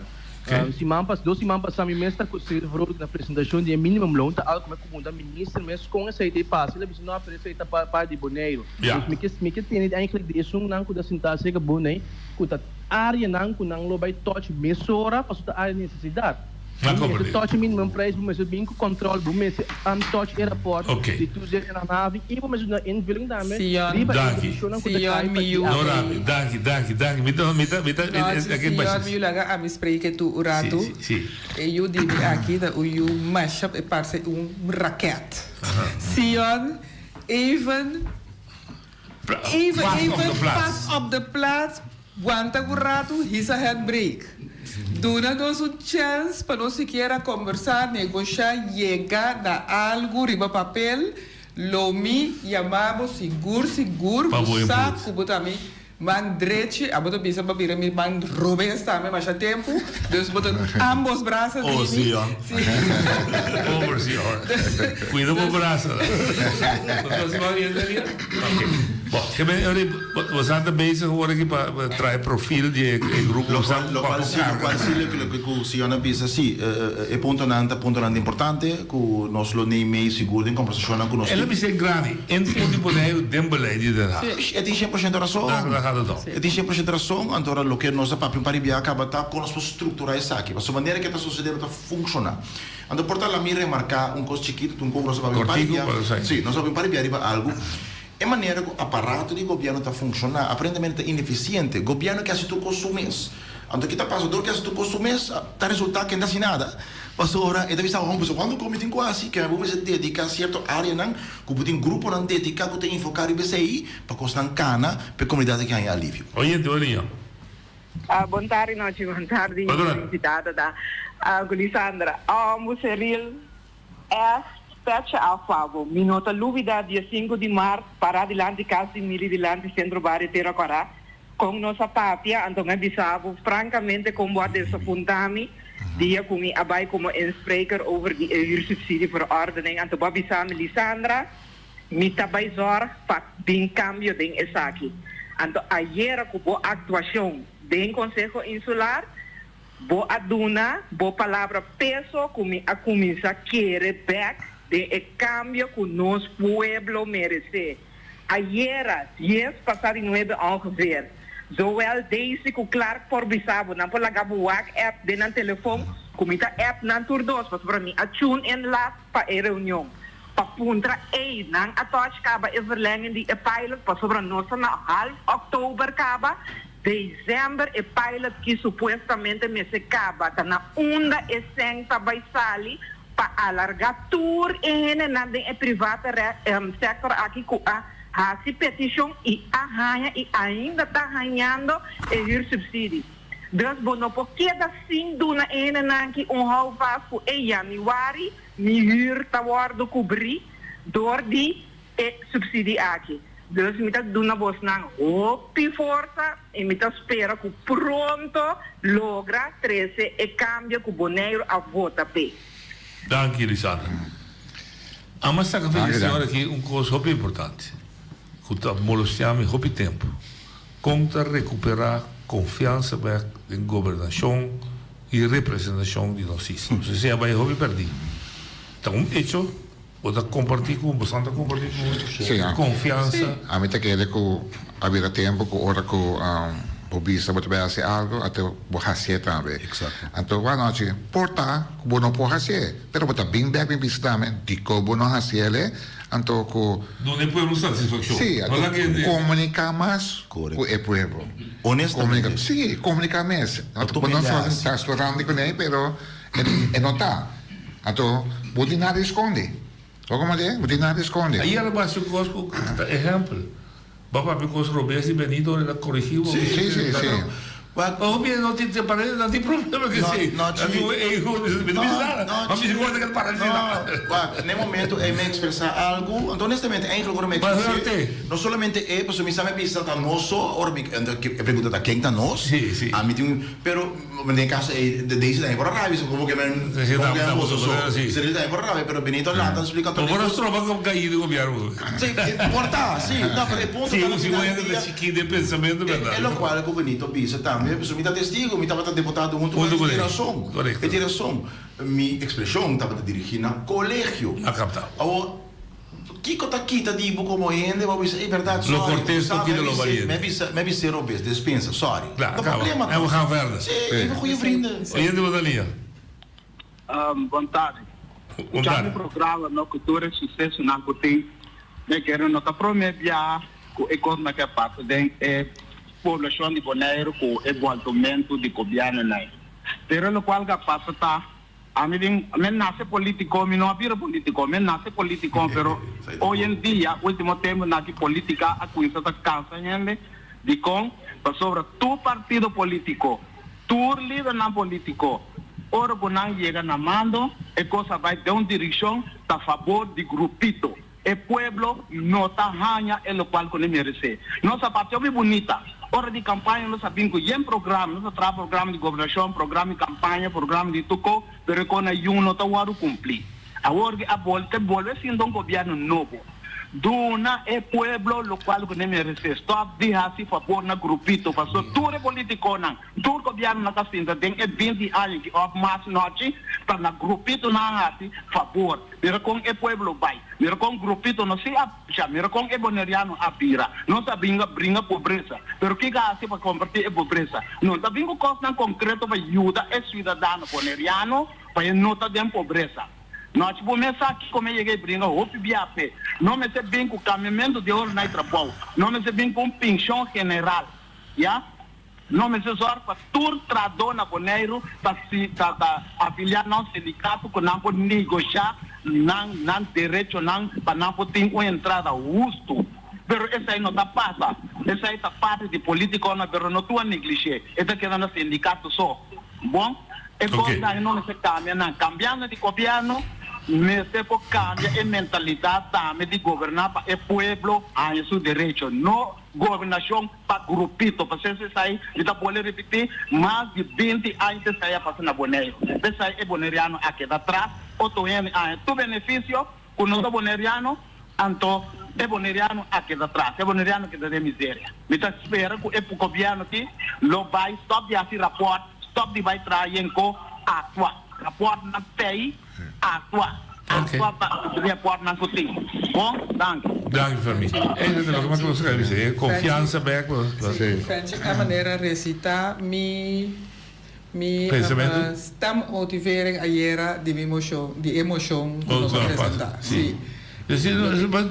Siman pas dos siman pasá mi mes ta ku Cyril Vrolijk na presentashon di e minimumloon ta algu ku mi a pregunta minister mes kon esei ta e pasa. El a bisa no pero esei ta parti di Boneiru. Dus mi ke mi ke tene eigenlijk di esunnan ku ta sintá serka Bonei ku ta áreanan ku nan lo bai touch mesora pasobra ta área di nesesidat. Bo mester touch e minimum prijs, bo mester bin ku kòntròl, bo mester touch e rapòrt di toezicht en handhaving i bo mester duna invulling tambe riba e kondishonnan ku ta kai pa di No Rabi, danki, danki, danki. Mi ta, mi ta, mi ta, Nochi, Sion, mi yu laga ami spreken tur un ratu. E yu di mi aki ta un yu masha, e parse un raket. Sion, Even, even, even, pas op de plaats, wanta un ratu, hisa handbrake. Duna nos un chèns pa nos sikiera kombersá, negoshá, yega na algu riba papel. Lo mi yama bo sigur, sigur, bo sa ku bo ta mi Man drechi, abo ta bisa pa bira mi man robes tambe masha tempu, dus bo ta ambos brasa di mi. Oh Sion. Pober Sion. Cuida bo brasa. Ok. Bo, ke men ori bo sa ta bezig awor aki pa traha e profil di e grupo. Lo cual, lo cual si, lo cual si loke cu Sion a bisa si, e puntonan ta puntonan importante cu nos lo neem mee sigur den conversacionnan cu nos tin. El a bisa e grandi. Input di Boneiru den beleid di Den Haag. E tin shen por shento rason. Daar gaat het om. E tin shen por shento rason. Anto ora loke nos a papia un par di biaha kaba ta kon nos por strukturá esaki. Pasobra manera ke ta sosodé no ta funshoná. Anto por ta la mi remarká un kos chikitu, un kon ku nos a papia un par di Kortiku, biaha. pero sa. Sí, nos a papia un par di biaha riba algu. E manera ku aparato di gobièrnu ta funshoná aparentemente ta inefisiente. Gobièrnu ke hasi tur kos su mes. Anto ki ta pasa? Dor ke hasi tur kos su mes, ta resultá ke no ta hasi nada. Pasobra e ta bisa, Hòmber, so kuantu kos mi tin ku hasi? Ke bo mester dediká sierto áreanan ku bo tin gruponan dediká ku ta enfoká riba esei pa kosnan kana pa e komunidat aki haña alivio. Oyente, buen dia. Bon tardi nochi, bon tardi invitado ta ku Lisandra. Ombu Ceril echt petje af pa bo. Mi no ta lubida dia sinku di mart para dilanti kas di Mili dilanti Sentro Bario Tera Kòrá kon nos a papia anto mi a bisa bo frankamente kon bo a desapunta mi dia ku mi a bai komo inspreker over di e huursubsidieverordening anto bo a bisa mi Lisandra Mi ta bai zòrg pa bin kambio den esaki. Anto ayera ku bo aktuashon den Konseho Insular, bo a duna bo palabra peso ku mi a kuminsá kere bèk den e kambio ku nos pueblo meresé. Ayera, dies pasá di nuebe ongeveer, zowel Daisy ku Clark por bisa bo, nan por laga bo wak app den nan telefon ku mi ta app nan tur dos pasobra mi a tune in lat pa e reunion. Pa puntra ey nan a touch caba e verlenging di e pilot pasobra nos ta na half october caba, december e pilot ki supuestamente mester caba ta na unda e cen ta bay sali pa alarga tur e hendenan den e private sector aki cu a haci peticion y a haña y ainda ta hañando e huursubsidie. Dus bo no por keda sin duna e hendenan ki un houvast cu e januari Mi huur ta wòrdu kubrí dor di e supsidi aki. Dus mi ta duna bosnan hopi forsa i mi ta spera ku pronto logra trese e kambio ku Boneiru a vota p'e. Danki Lisandra. Ama saka fe di señor aki un kos hopi importante ku ta molestia mi hopi tempu. Kon ta rekuperá konfiansa bèk den gobernashon i representashon di nos isla. Nos esei a bai hopi pèrdí. Ta un echo, bo ta kompartí ku, bosan ta kompartí ku Sí, a. konfiansa. Ami ta kere ku a bira tempu ku ora ku bo bisa bo ta bai hasi algu, anto bo hasié tambe. Anto wak anochi, por ta ku bo no por hasié, pero bo ta bin bèk bin bisa tambe dikon bo no hasié. Anto ku. Duna e pueblo satisfakshon. Sí, anto komuniká mas ku e pueblo. Honestamente. Sí, komuniká mes. Anto bo no solamente ta sperando kuné, pero e no ta. Anto bo tin nada di skonde. Bo komprendé? Bo tin nada di skonde. Ayer a basa un kos ku ta ehèmpel. Bo papia cos robes di Benito ora el a corrigi bo. Sí, sí, sí. Pa hopi hende no tin para no tin problema cu esey. No, Nan tin un ego, mi no bisa nada. Ma mi si guarda kel para No, wak, na e momento ey mi a expresa algo, anto honestamente eigenlijk ora mi a exprese, no solamente e, pasobra mi sa mi a bisa ta nos so, ora mi, anto e pregunta ta ken ta nos? Ami tin un, pero den e caso ey Daisy tambe por a rabia, como ke men, como ke men boso so, Cyril tambe por a rabia, pero Benito a lanta a splica Bo por a stroba cu caí di gobierno. Sí, por ta, sí, no, pero e punto ta na Si final un hende di dia. ta chikí den pensamentu, berdad. E locual cu Benito bisa tambe, pasobra mi ta testigo, mi tabata deputado hunto cu el, e tin rason, e tin rason. Mi expresion tabata dirigi na colegio. A capta. Awor, kico ta kita di bo como hende pa bisa, ey berdad, Lo sorry, cortes no kita lo valiente. Mi a bisa, mi a bisa robes, despensa, sorry. Klaar, No caba. problema. En we gaan verder. Sí, even goeie vrienden. Oyente bo ta lia. Bon tardi. Bon Dja tardi. mi programa no ku tur e susesonan ku tin mi kere no ta prome bia ku e kosnan ke a pasa den e poblashon di Boneiru ku e boltomentu di gobièrnunan. Pero lokual ke a pasa ta ami bin mi nase politiko mi no a bira politiko mi nase politiko pero hoy en dia ultimo temponan aki politika a kuminsa ta kansa hende dikon pasobra tur partido politiko Tur lidernan politico, ora cu nan yega na mando, e cos a bay den un direccion ta fabor di grupito. E pueblo no ta haña e locual cu ne merece. Nos a papia hopi bunita. Ora di campaña nos a bin cu yen programa, nos a traha programa di gobernacion, programa di campaña, programa di tur co, pero e co na yun no ta wordo cumpli. Awor ki a bolbe, ta bolbe sinta un gobierno nobo. Duna e pueblo locual cu ne merece. Stop di haci fabor na grupito, paso tur e politiconan, tur gobiernonan ta sinta den e binti aña aki of mas nochi ta na grupitonan haci fabor. Mira con e pueblo bay, mira con grupito no si a sha, mira con e boneriano a bira. Nos a binga bringa pobresa, pero kico a haci pa comparti e pobresa? No ta bin cu cosnan concreto pa yuda e ciudadano boneriano pa e no ta den pobresa. Nochi bo mes sa kiko mi a yega e bringa hopi bia p'e. No mester bin ku kambiamentu di ora na e trabou. No mester bin ku un penshon general. Ya. No mester sòru pa tur trahadó na Boneiru ta ta ta afiliá na un sindikato ku nan por negoshá nan nan derechonan pa nan por tin un entrada hustu. Pero esei no ta pasa. Esei ta parti di politikonan pero no tur a neglish'é. E ta keda na sindikato so. Bon, e kos aki no mester kambia nan. Kambiando di gobièrnu mester por kambia e mentalidat tambe di goberná pa e pueblo haña su derecho, no gobernashon pa grupito. Pasobra esei mi ta bolbe ripití, mas di binti aña esei a pasa na Boneiru. P'esei e boneriano a keda tras, otro hende a haña tur benefisio. Ku no ta boneriano, anto e boneriano a keda tras, e boneriano keda den miseria. Mi ta spera ku e gobièrnu aki lo bai stòp di hasi rapòrt, stòp di bai traha yenko, aktua. Rapòrtnan tei, aktua. Aktua pa rapòrtnan ku tin. Bon, danki. Danki Fermi. Esei ta loke mas ku nos a bisa, e konfiansa bèk. Fenchi a manera resitá mi. Mi Pensamentu? stemmotivering ayera di mi mocion, di e mocion cu nos a presenta. Si.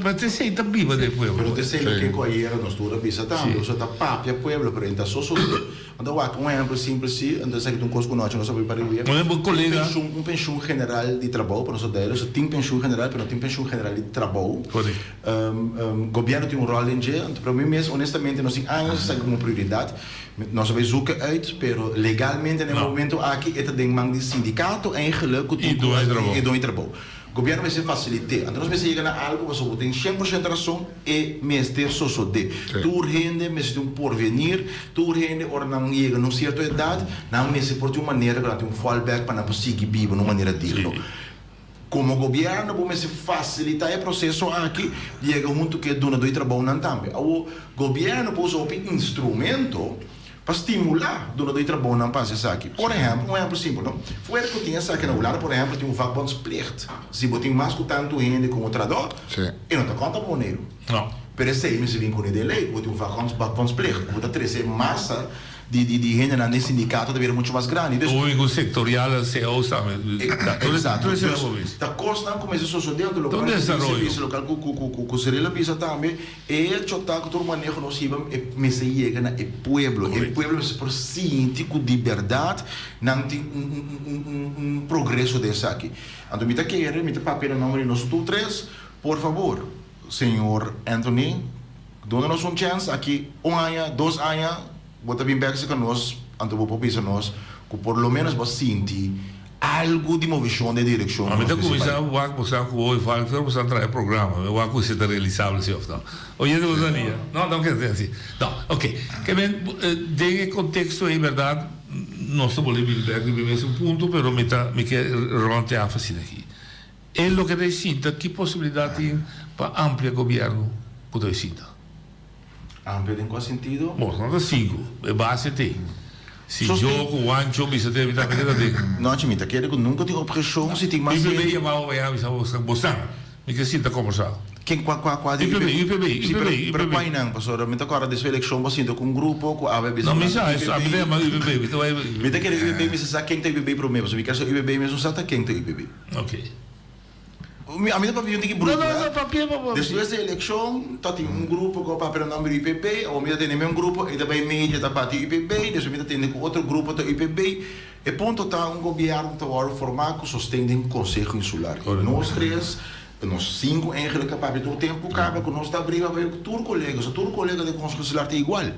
Ma t'esey ta biba den pueblo. Pero t'esey loke cu ayera nos tur a bisa tambe. Osea ta papia pueblo, pero e ta sosode. Anto wak un ehempel simpel si, anto esaki ta un cos cu nochi nos a bay pa riba. Un colega. Un pensioen general di trabou, pa nos ta duidelijk, osea tin pensioen general, pero no tin pensioen general di trabou. Gobierno tin un rol den dje, anto pero mi mes honestamente nos tin años esaki como prioridad. Nos a bay zoeken uit, pero legalmente na e momento aki e ta den man di sindicato eigenlijk cu tin cu e doño trabou. Gobierno mester facilite. Anto nos mester yega na algo pasobra bo tin 100% rason, e mester sosode. Tur hende mester tin un porvenir, tur hende ora nan yega na un cierto edad, nan mester por tin un manera cu nan tin un fallback pa nan por sigui biba na un manera digno. Komo gobièrnu bo mester fasilitá e proseso aki di yega huntu ku e dunadó di trabounan tambe. Awor, gobièrnu por usa hopi instrumento pa stimulá dunadó di trabounan pa hasi esaki. Por ehèmpel, un ehèmpel simpel, no? Fuera ku tin esaki na Hulanda, por ehèmpel, tin un vakbondsplicht. Si bo tin mas ku tantu hende komo trahadó, e no ta konta pa Boneiru. Pero esei mester bin kuné den lei, ku bo tin un vakbondsplicht, ku bo ta trese masa di di di hendenan den sindikato ta bira mucho mas grandi. Dus. Omi ku sektorial cao's tambe. Exacto. Dus ta kosnan ku mester sosodé anto lokual ku Denise bisa lokual ku ku ku ku Cyril a bisa tambe e hecho ta ku tur maneho nos hiba e mester yega na e pueblo. E pueblo mester por sinti ku di bèrdat nan tin un un un un un progreso den esaki. Anto mi ta kere mi ta papia na nomber di nos tur tres por fabor señor Anthony duna nos un chèns aki un aña dos aña. Bo ta bin bek cerca nos, anto bo por bisa nos cu por lo menos bo a sinti algo di movecion den direccion cu nos Mi ta mester cuminsa bai. wak bo sa cu hoy val pero bo sa traha e programa, mi wak cu si ta realisabel si of no. Oyente bo sa lia? No, no keda tin asi. No, ok. Ke men, den e contexto ey berdad nos ta bolbe bin bek riba e mesun punto, pero mi ta, mi ke rond e af asina aki. E loke ta e sinta, ki posibilidad tin pa amplia gobierno cu ta e sinta? Amplio den kua sentido? Bo no ta sigu, e base t'ei. Si jo ku Wancho bisa te mi tambe keda den. Nochi mi ta kere ku nunka tin objeshon si tin mas UPB hende. yama bo mañana bisa bo bo san mi ke sinta kombersá. Ken kua kua kua di UPB UPB Si pero UPB pero UPB. kua einan pasobra mi ta kòrda despues elekshon bo sinta ku un grupo ku awe bisa No mi nan sa UPB. ami ta yama UPB mi ta bai. Mi ta kere UPB mi sa sa ken ta UPB promé pasobra mi ker sa UPB mes no sa ta ken ta UPB. Ok. Mi a mi ta papia un tiki bruto, No, no, eh. no, papia, papia. Despues di elekshon ta tin un grupo ku a papia na nomber di UPB, awor mi ta tende mi un grupo, e ta bai media ta bati UPB, despues mi ta tende ku otro grupo ta UPB. E punto ta un gobièrnu ta wòrdu formá ku sosten den Konseho Insular. I nos tres, nos sinku eigenlijk a papia tur tempu kaba ku nos ta abriba papia ku tur kolega, so tur kolega den Konseho Insular ta igual.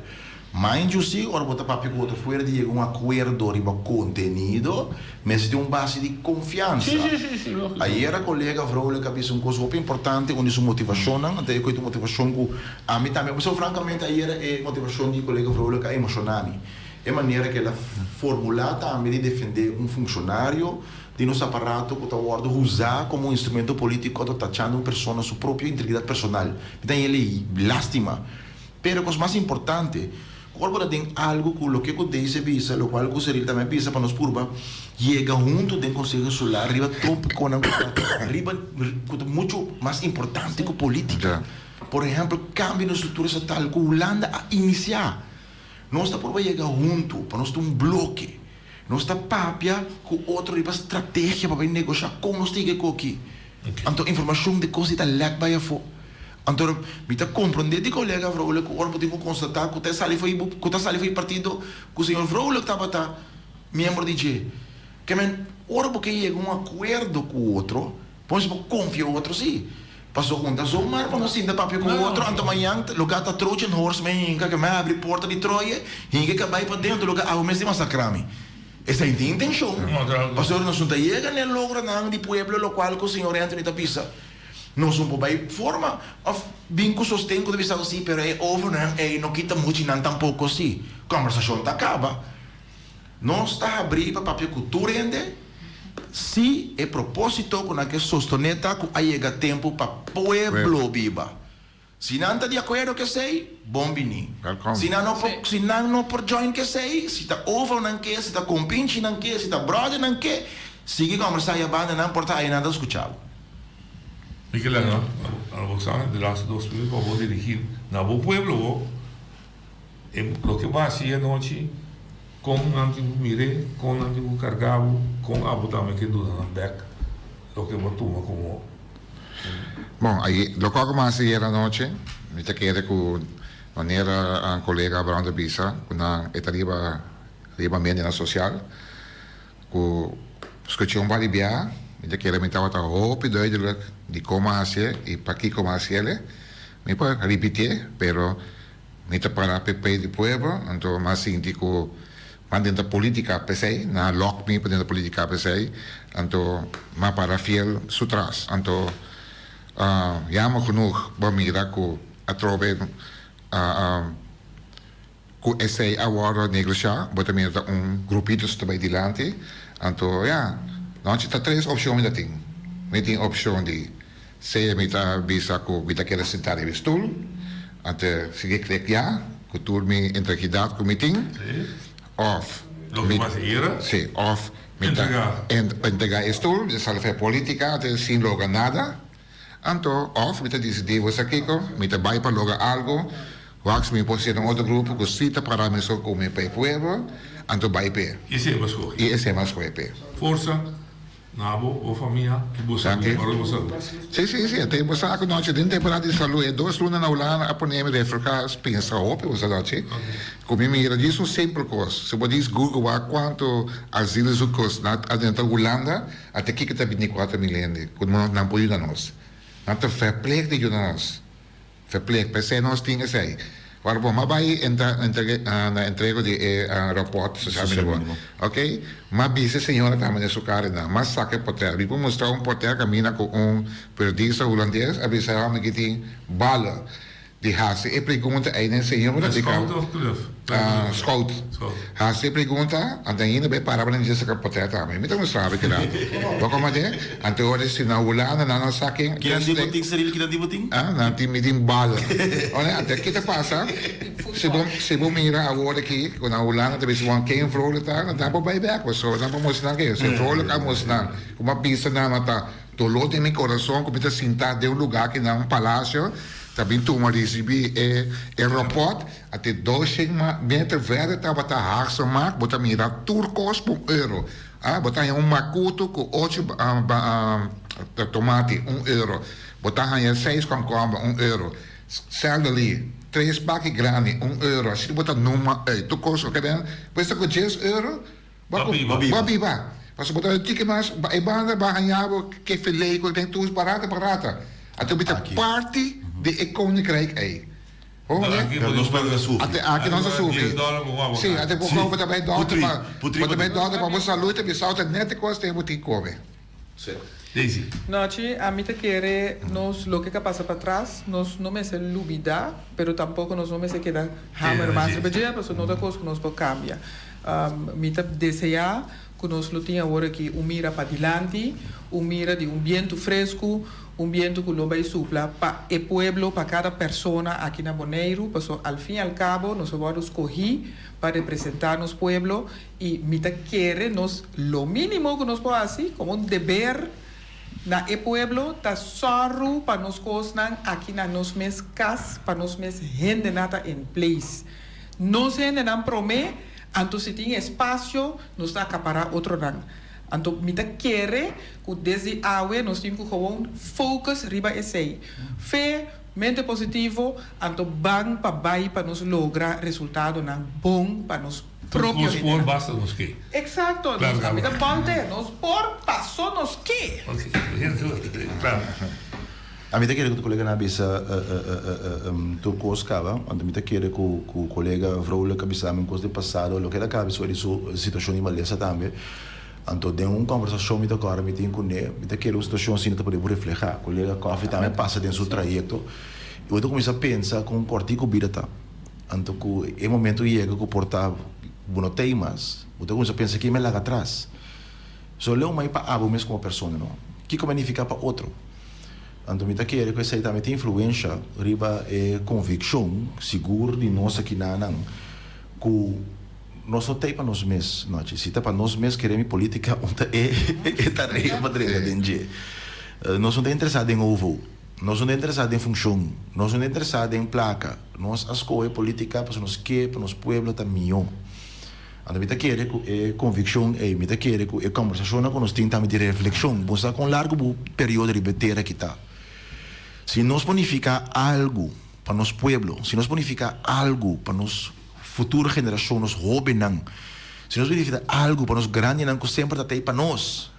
Mind you si, ora bo ta papia ku otro fuera di yega un akuerdo riba kontenido, mester tin un base di konfiansa. Sí, sí, sí, sí, lógiko. Ayera kolega Vrolijk a bisa un kos hopi importante, un di su motivashonnan, anto e koe ta un motivashon ku ami tambe, pasobra frankamente ayera e motivashon di kolega Vrolijk a emoshoná mi. E manera ku el a formulá tambe di defendé un funshonario di nos aparato ku ta wòrdu usá komo un instrumento polítiko ta tachando un persona su propio integridat personal. Mi ta hende lástima. Pero kos mas importante, ku ora bo ta den algu ku loke ku Daisy a bisa, lokual ku Cyril tambe a bisa pa nos purba yega huntu den Konseho Insular riba tópikonan ku ta riba ku ta muchu mas importante ku polítika. Por ehèmpel, kambio na struktura estatal ku Hulanda a inisiá. Nos ta purba yega huntu pa nos ta un bloke. Nos ta papia ku otro riba strategia pa bai negoshá kon nos tin ke koki. Anto informashon di kos di ta lèk bai afó. Anto mi ta komprondé di kolega Vrolijk ku ora bo tin ku konstatá ku ta sali fo'i bo ku ta sali fo'i partido ku señor Vrolijk tabata miembro di dje. Ke men ora bo ke yega un akuerdo ku otro bo mester por konfia otro si. Paso un ta zomaar pa nos sinta papia ku otro anto mañan loke ta Trojan horse men hinka ke men habri porta di Troje hinka ke bai paden anto loke awe mes di masakrá mi. Esei tin intenshon pasobra nos no ta yega n'e logronan di pueblo lokual ku señor Anthony ta bisa. Nos no por bai forma òf bin ku sosten ku ta bisa si pero e overnan ei no kita muchi nan tampoko si. Kòmbersashon ta kaba. Nos ta habrí pa papia ku tur hende si e propósito ku nan ke sostené ta ku a yega tempu pa pueblo biba. Si nan ta di akuerdo ku esei, bon biní. Si nan no por, si nan no por join ku esei, si ta over nan ke, si ta kompinchi nan ke, si ta bròder nan ke, sigui kòmbersá i a banda nan por ta ai nan ta skuchá bo. Michelangelo, abo sa de laatste dos minuut pa bo dirigí na bo pueblo bo. E loke bo hasi e anochi, kon nan tin ku mir'é, kon nan tin ku karga bo, kon abo tambe ke duna nan bèk loke bo a tuma komo un. Bon, ayi loke ku mi a hasi ayer anochi, mi ta kere ku manera kolega Abraham ta bisa ku nan e ta riba riba medianan sosial ku skuch'é un par di biaha, mi ta kere mi tabata hopi duidelijk di kon mi a hasié i pakiko mi a hasiel. Mi por ripitié, pero. Mi ta para p'e pei di pueblo, anto m'a sinti ku m'a drenta politika p'esei, nan a lòk mi pa drenta politika p'esei, anto m'a para fiel su tras. Anto jammer genoeg bo a mira ku atrobe ku esei a wòrdu neglishá, bo ta mira ta un grupito su ta bai dilanti, anto ya, nochi ta tres opshon mi ta tin, mi tin opshon di. Sea mi ta bisa ku mi ta keda sintá riba e stul, ante sigui krek ya ku tur mi integridat ku mi tin, òf Loke bo hasi era? Sí, òf mi ta entregá e stul, mi ta sali for e polítika ante sin logra nada, anto òf mi ta disidí bo sa kiko, mi ta bai pa logra algu, wak si mi por sera un otro grupo ku sí ta pará mesun ku mi pa e pueblo, anto bai p'e. I esei bo a skohe? I esei mi a skohe p'e. Forsa. Na bo, bo famia i bo salú. Danki. Ora bo salú. Sí, sí, sí. Te bo sa ku nochi den temporada di salú e dos luna na Hulanda a pone mi refreská pensa hopi bo sa nochi. Ku mi mira djis un simpel kos. Si bo djis google wak kuantu asielzoekers na a drenta Hulanda a te kiko ta bini 4000 hende ku nan por yuda nos. Nan ta verplicht di yuda nos. Verplicht, p'esei nos tin esei. Ora bo m'a bai entra na entrego di e raport sosial minimo, ok, m'a bisa e señora tambe den su kara nan, m'a saka e poter. Mi por mustra un poter kaminda ku un periodista hulandes a bisa e hòmber ki tin bala di hasi e pregunta ei na e señora. Na Scout òf Kluf? Scout. Hasi e pregunta, anto ainda bai para pa nan dje saka potrèt tambe. Mi ta mustra bo kila. Bo komand'é? Anto ora si na Hulanda nan no sa ken. Kinan di bo tin, Cyril? Kinan di bo tin? Ah, nan tin, mi tin bala. Ora, anto ki ta pasa? Si bo, si bo mira awor aki, ku na Hulanda ta bisa bon ken vrolijk ta, nan ta por bai bèk pasobra nan por mustra nan ke. Si vrolijk a mustra nan, ku bo a bisa nan no ta Dolor den mi corazon cu mi ta sinta den un lugar aki na un palacio ta bin tuma ricibi e e rapport ate doshen meter verder tabata Haagse Markt bo ta mira tur cos pa un euro ah bo ta haya un macuto cu ocho tomati un euro bo ta haya seis concomber un euro celery tres baki grandi un euro asina bo ta numa ey tur cos oke ben pues ta cu dies euro Bo biba. Bo biba. Pasobra bo ta tiki mas ba e banda ba haña bo ke filé ku den tur barata barata. Anto mi ta parti di e koninkrijk ei. Ho Pero aki Pero nos pueblo ta sufri. Ate aki nos ta sufri. Si, ate bo koba ta bai dòkter pa bo ta bai dòkter pa bo salú ta bisa ta nèt e kos te bo tin kome. Daisy. Nochi, ami ta kere nos loke ka pasa patras nos no mester lubida pero tampoko nos no mester keda hamer mas riba dje pasobra no ta kos ku nos por kambia. Mi ta deseá ku nos lo tin awor aki un mira padilanti, un mira di un bientu fresku, un bientu ku lo bai supla pa e pueblo, pa kada persona aki na Boneiru, pasobra al fin i al kabo nos a wòrdu skohí pa representá nos pueblo i mi ta kere nos lo mínimo ku nos por hasi komo un deber na e pueblo ta sòru pa nos kosnan aki na nos mes kas, pa nos mes hendenan ta in place. Nos hendenan promé. Anto si tin espasio nos ta akapará otronan. Anto mi ta kere ku desdi awe nos tin ku gewoon focus riba esei. Fe, mente positivo, anto ban pa bai pa nos logra resultadonan bon pa nos propio Nos por basta nos ke. Exacto, nos a mi ta bolte, nos por paso nos ke. Claro. A mi ta kere ku tu kolega nan a bisa tur kos kaba, anto mi ta kere ku ku kolega Vrolijk a bisa mi un kos den pasado, loke el a kaba bisa di su situashon di malesa tambe, anto den un kòmbersashon mi ta kòrda mi tin kuné, mi ta kere un situashon asina ta pone bo reflehá. Kolega Coffie tambe a pasa den su trayekto i bo ta kuminsá pensa kon kòrtiku bida ta. Anto ku e momento yega ku por ta bo no t'ei mas, bo ta kuminsá pensa ken mi a laga atras. So leu mai pa abo mes komo persona no. Kiko mi a nifiká pa otro? Anto mi ta kere ku esei tambe tin influensha riba e konvikshon sigur di nos akinanan ku nos no t'ei pa nos mes nochi. Si ta pa nos mes kere mi politika un ta e tarea pa drenta den dje. Nos no ta interesá den ovo. Nos no ta interesá den funshon, nos no ta interesá den plaka. Nos a skohe polítika pasobra nos ke pa nos pueblo ta mihó. Anto mi ta kere ku e konvikshon ei, mi ta kere ku e kòmbersashonnan ku nos tin tambe di reflekshon, bo sa kon largu bo periodo riba e tera aki ta. Si nos por nifiká algu pa nos pueblo, si nos por nifiká algu pa nos futuro generashon, nos hóbennan, si nos por nifiká algu pa nos grandinan ku semper ta tei pa nos,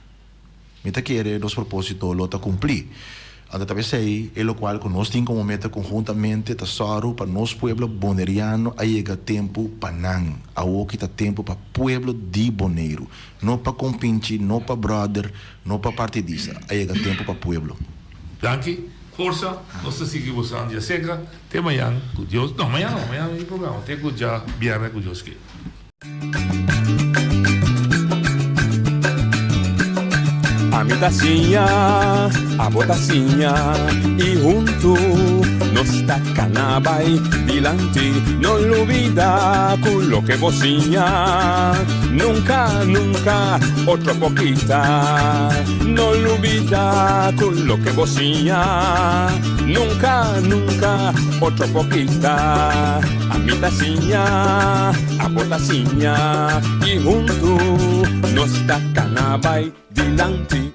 Mi ta kere nos propósito lo ta kumplí. Anto ta p'esei e lokual ku nos tin komo meta konhuntamente ta sòru pa nos pueblo boneriano a yega tempu pa nan. Awoki ta tempu pa pueblo di Boneiru, no pa kompinchi, no pa bròder, no pa partidista. A yega tempu pa pueblo. Danki, forsa, nos ta sigui boso dia seka, te mañan ku Dios, no mañan no, mañan no tin programa, te ku dja bièrnè ku Dios ke. Ami ta siña, abo ta siña y huntu nos ta cana bay dilanti. No lubida cu loke bo siña nunca, nunca otro por kita. No lubida cu loke bo siña nunca, nunca otro por kita. Ami ta siña, abo ta siña y huntu nos ta cana bay dilanti.